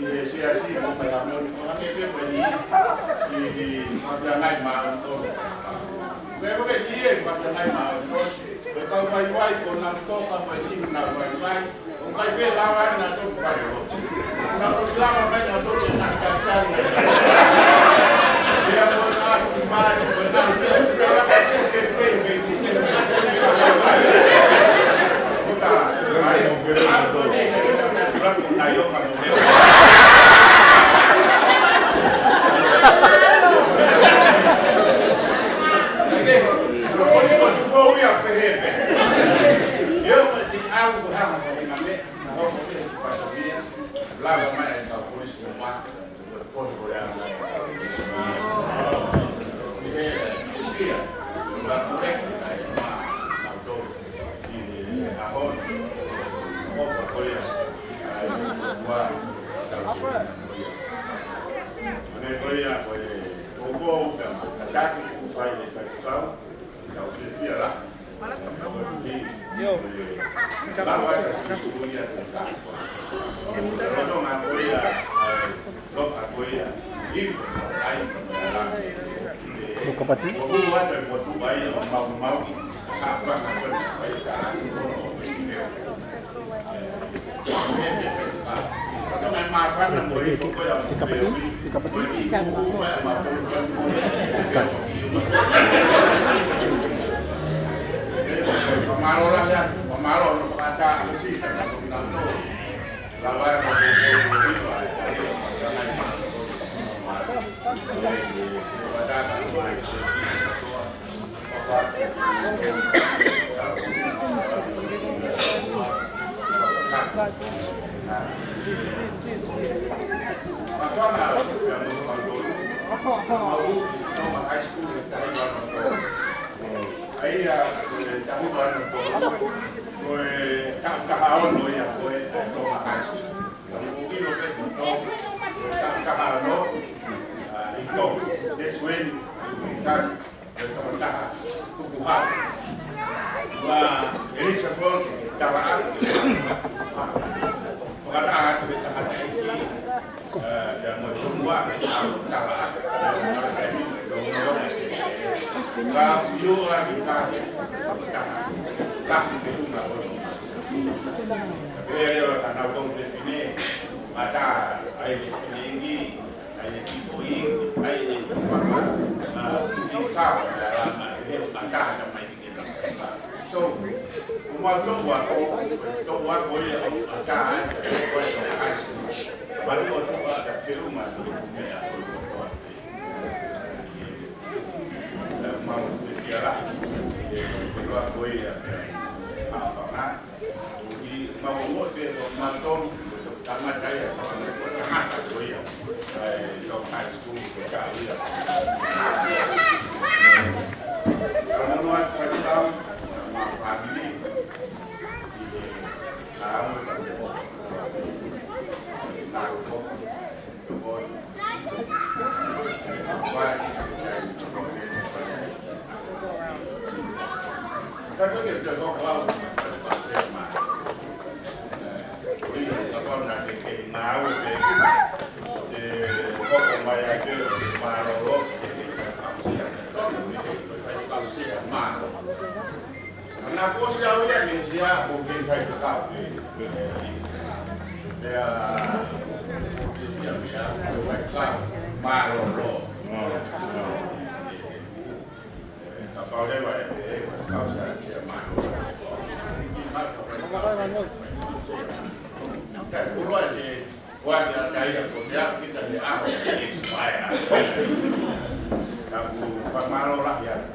ʻI he siasi, ko e meʻa mo e, ko e hangē pē ko eni, ʻi, ʻi Fakafianai Maʻonitonu. Ko e meʻa ko eni ʻi Fakafianai Maʻonitonu. Ko e kau vaivai, ko nautolu ko eni, ko e vaivai. ʻOku ʻikai pē lava nautolu ke fai ʻo. Nautolu lava mai nautolu ke na ka ka na. Ia ko e ʻaho mai, ko e ʻaho mai, ko e ʻaho mai. Ko Kapati? Ko Kapati? Ko Kapati? ʻA ia, ko e taha ʻo e, ko e taha, taha ono ia ko e, e Tonga High School. Ka mou ʻilo pē ko e taha, taha ono, ʻa, ʻi Tonga. That's when we start the Tonga Taha Tukuhau. Ua eligible ke talaʻaki. Fakataha atu e tangataʻeiki. So, ko mautolu ako, tolu ako ia ʻoku ʻatā ai, ko e high school. Pea ʻoku ʻatā ke feʻunga atu e meʻa ko e kotoa. Mau te kia la, e, ko ako ia, e, ʻAfanga. ʻI mau mo te ko mautolu, tangata ia, ko tangata ko ia. Ai, lo high school, ko ka ia. Ka mono atu ka tau, ma family. Ana posi au ia ke sia ko ke fai ka kau. Pea, pea, Mālōlō. Kapau leva ʻe pehē, kau sa kia mālōlō. Ka kulo e te kuati a tai a ko mea kita he ʻaho e expire. Ka ku fakamālō lahi atu.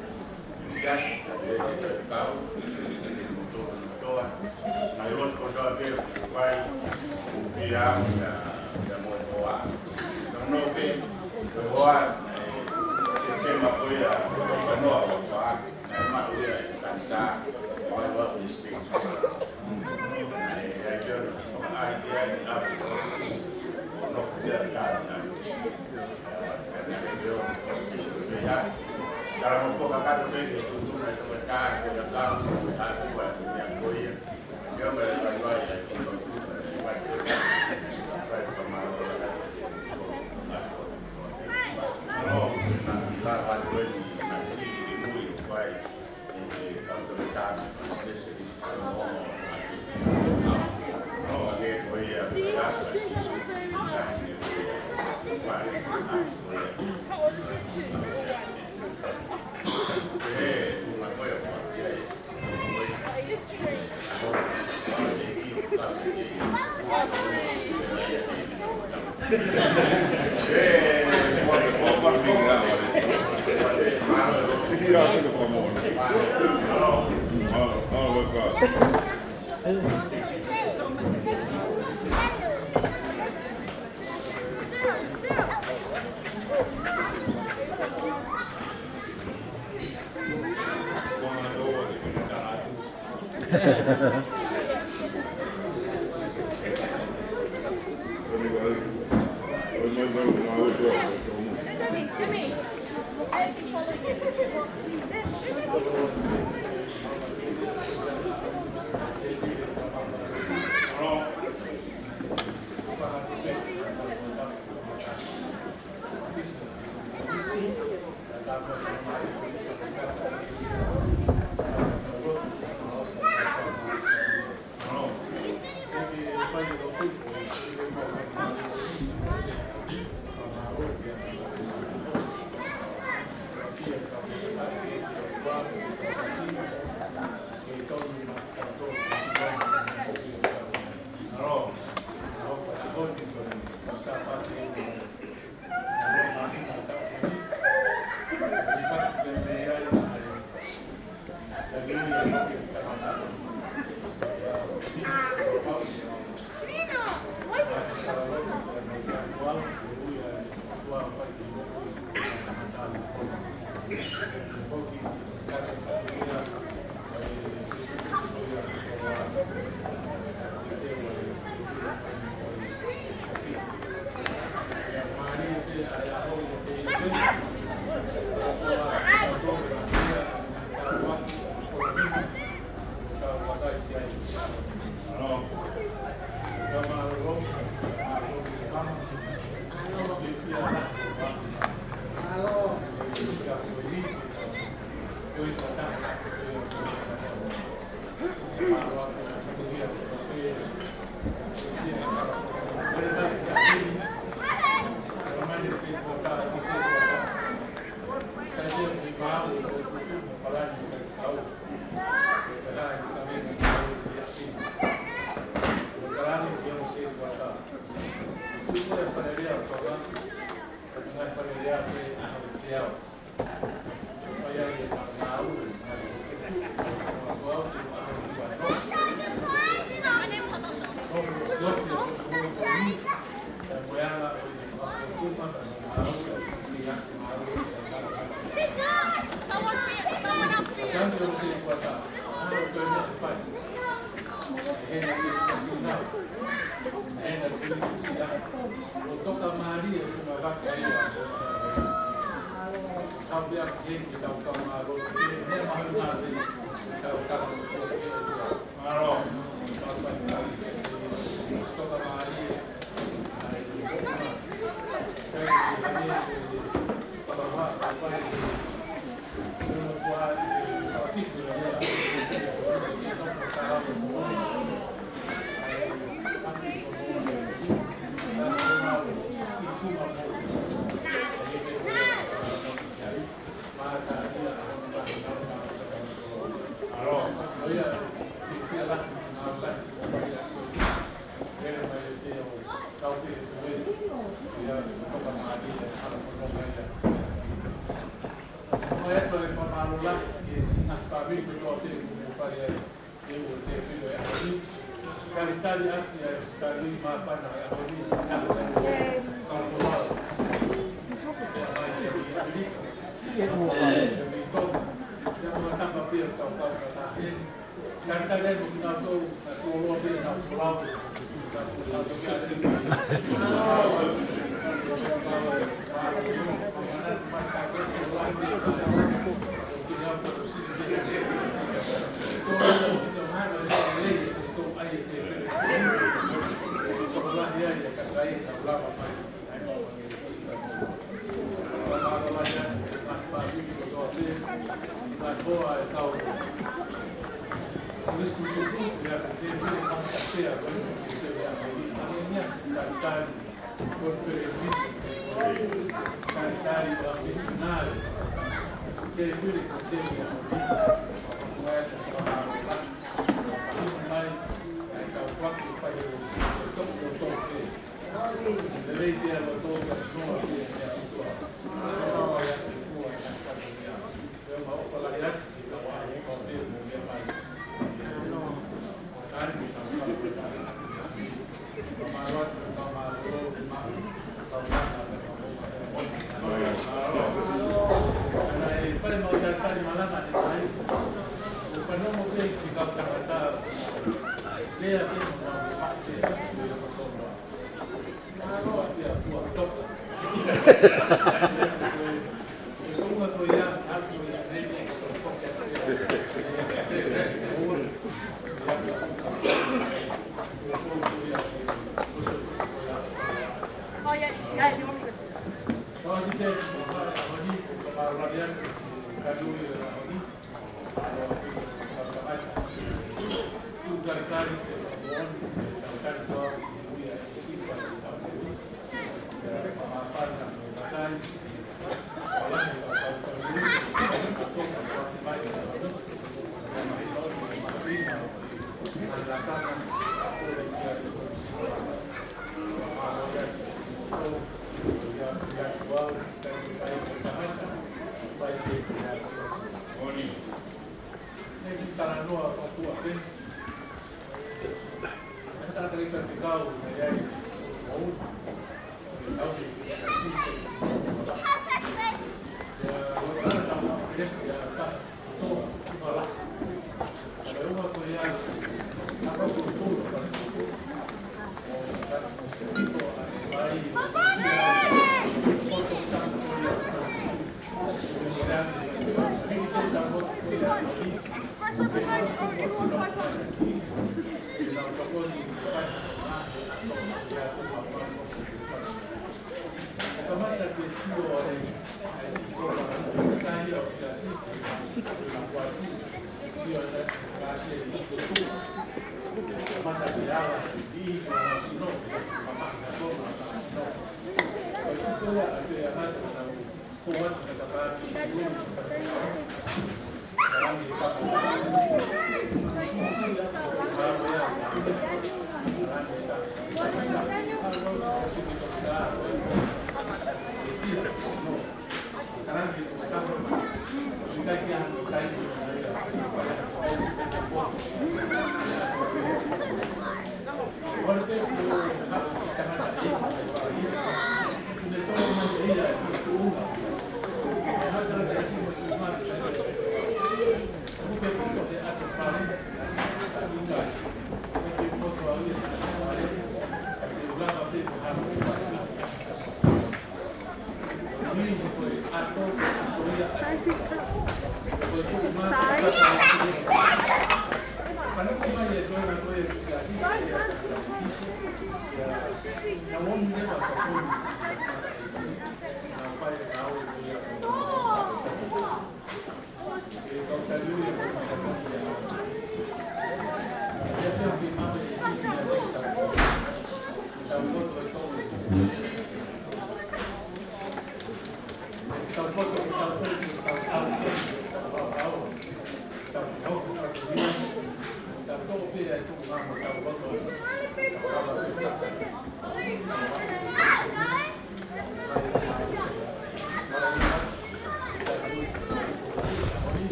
Ia, e te kau, e te moto, motoa. Mai loto kotoa pē, pai, pia, ia, ia mo e hoa. Tau nō pē, e hoa, e, Sepitema ko ia, ko noa o hoa. Naʻe maʻu ia e kanisā, ʻo e World District. Naʻe, naʻe ʻai ke ono, ʻai ke ʻai, ʻai, ʻo nofo ia, ia, ia. Naʻe ke ono, ia. Tala mo ko kakato pē ke tuʻutuʻu mai toko taha, ko ia ka, ko ia ka, ko ia ko ia. Ia, mai, mai, mai, ia, ko ia ko ia. Mai, ko ia mai, ko ia. Ko e fakamālō lahi ki he siʻi ngaahi fāmili kotoa pē ʻoku mou fai ai e ʻū tēpile ʻo e ʻaho ni. Talitali atu ʻa e tali māfana ʻo e ʻaho ni. Talitali atu ki he ʻAmelika. Talitali atu ki he ʻOtua. Talitali atu ki he ʻOtua. Talitali atu ki he ʻOtua.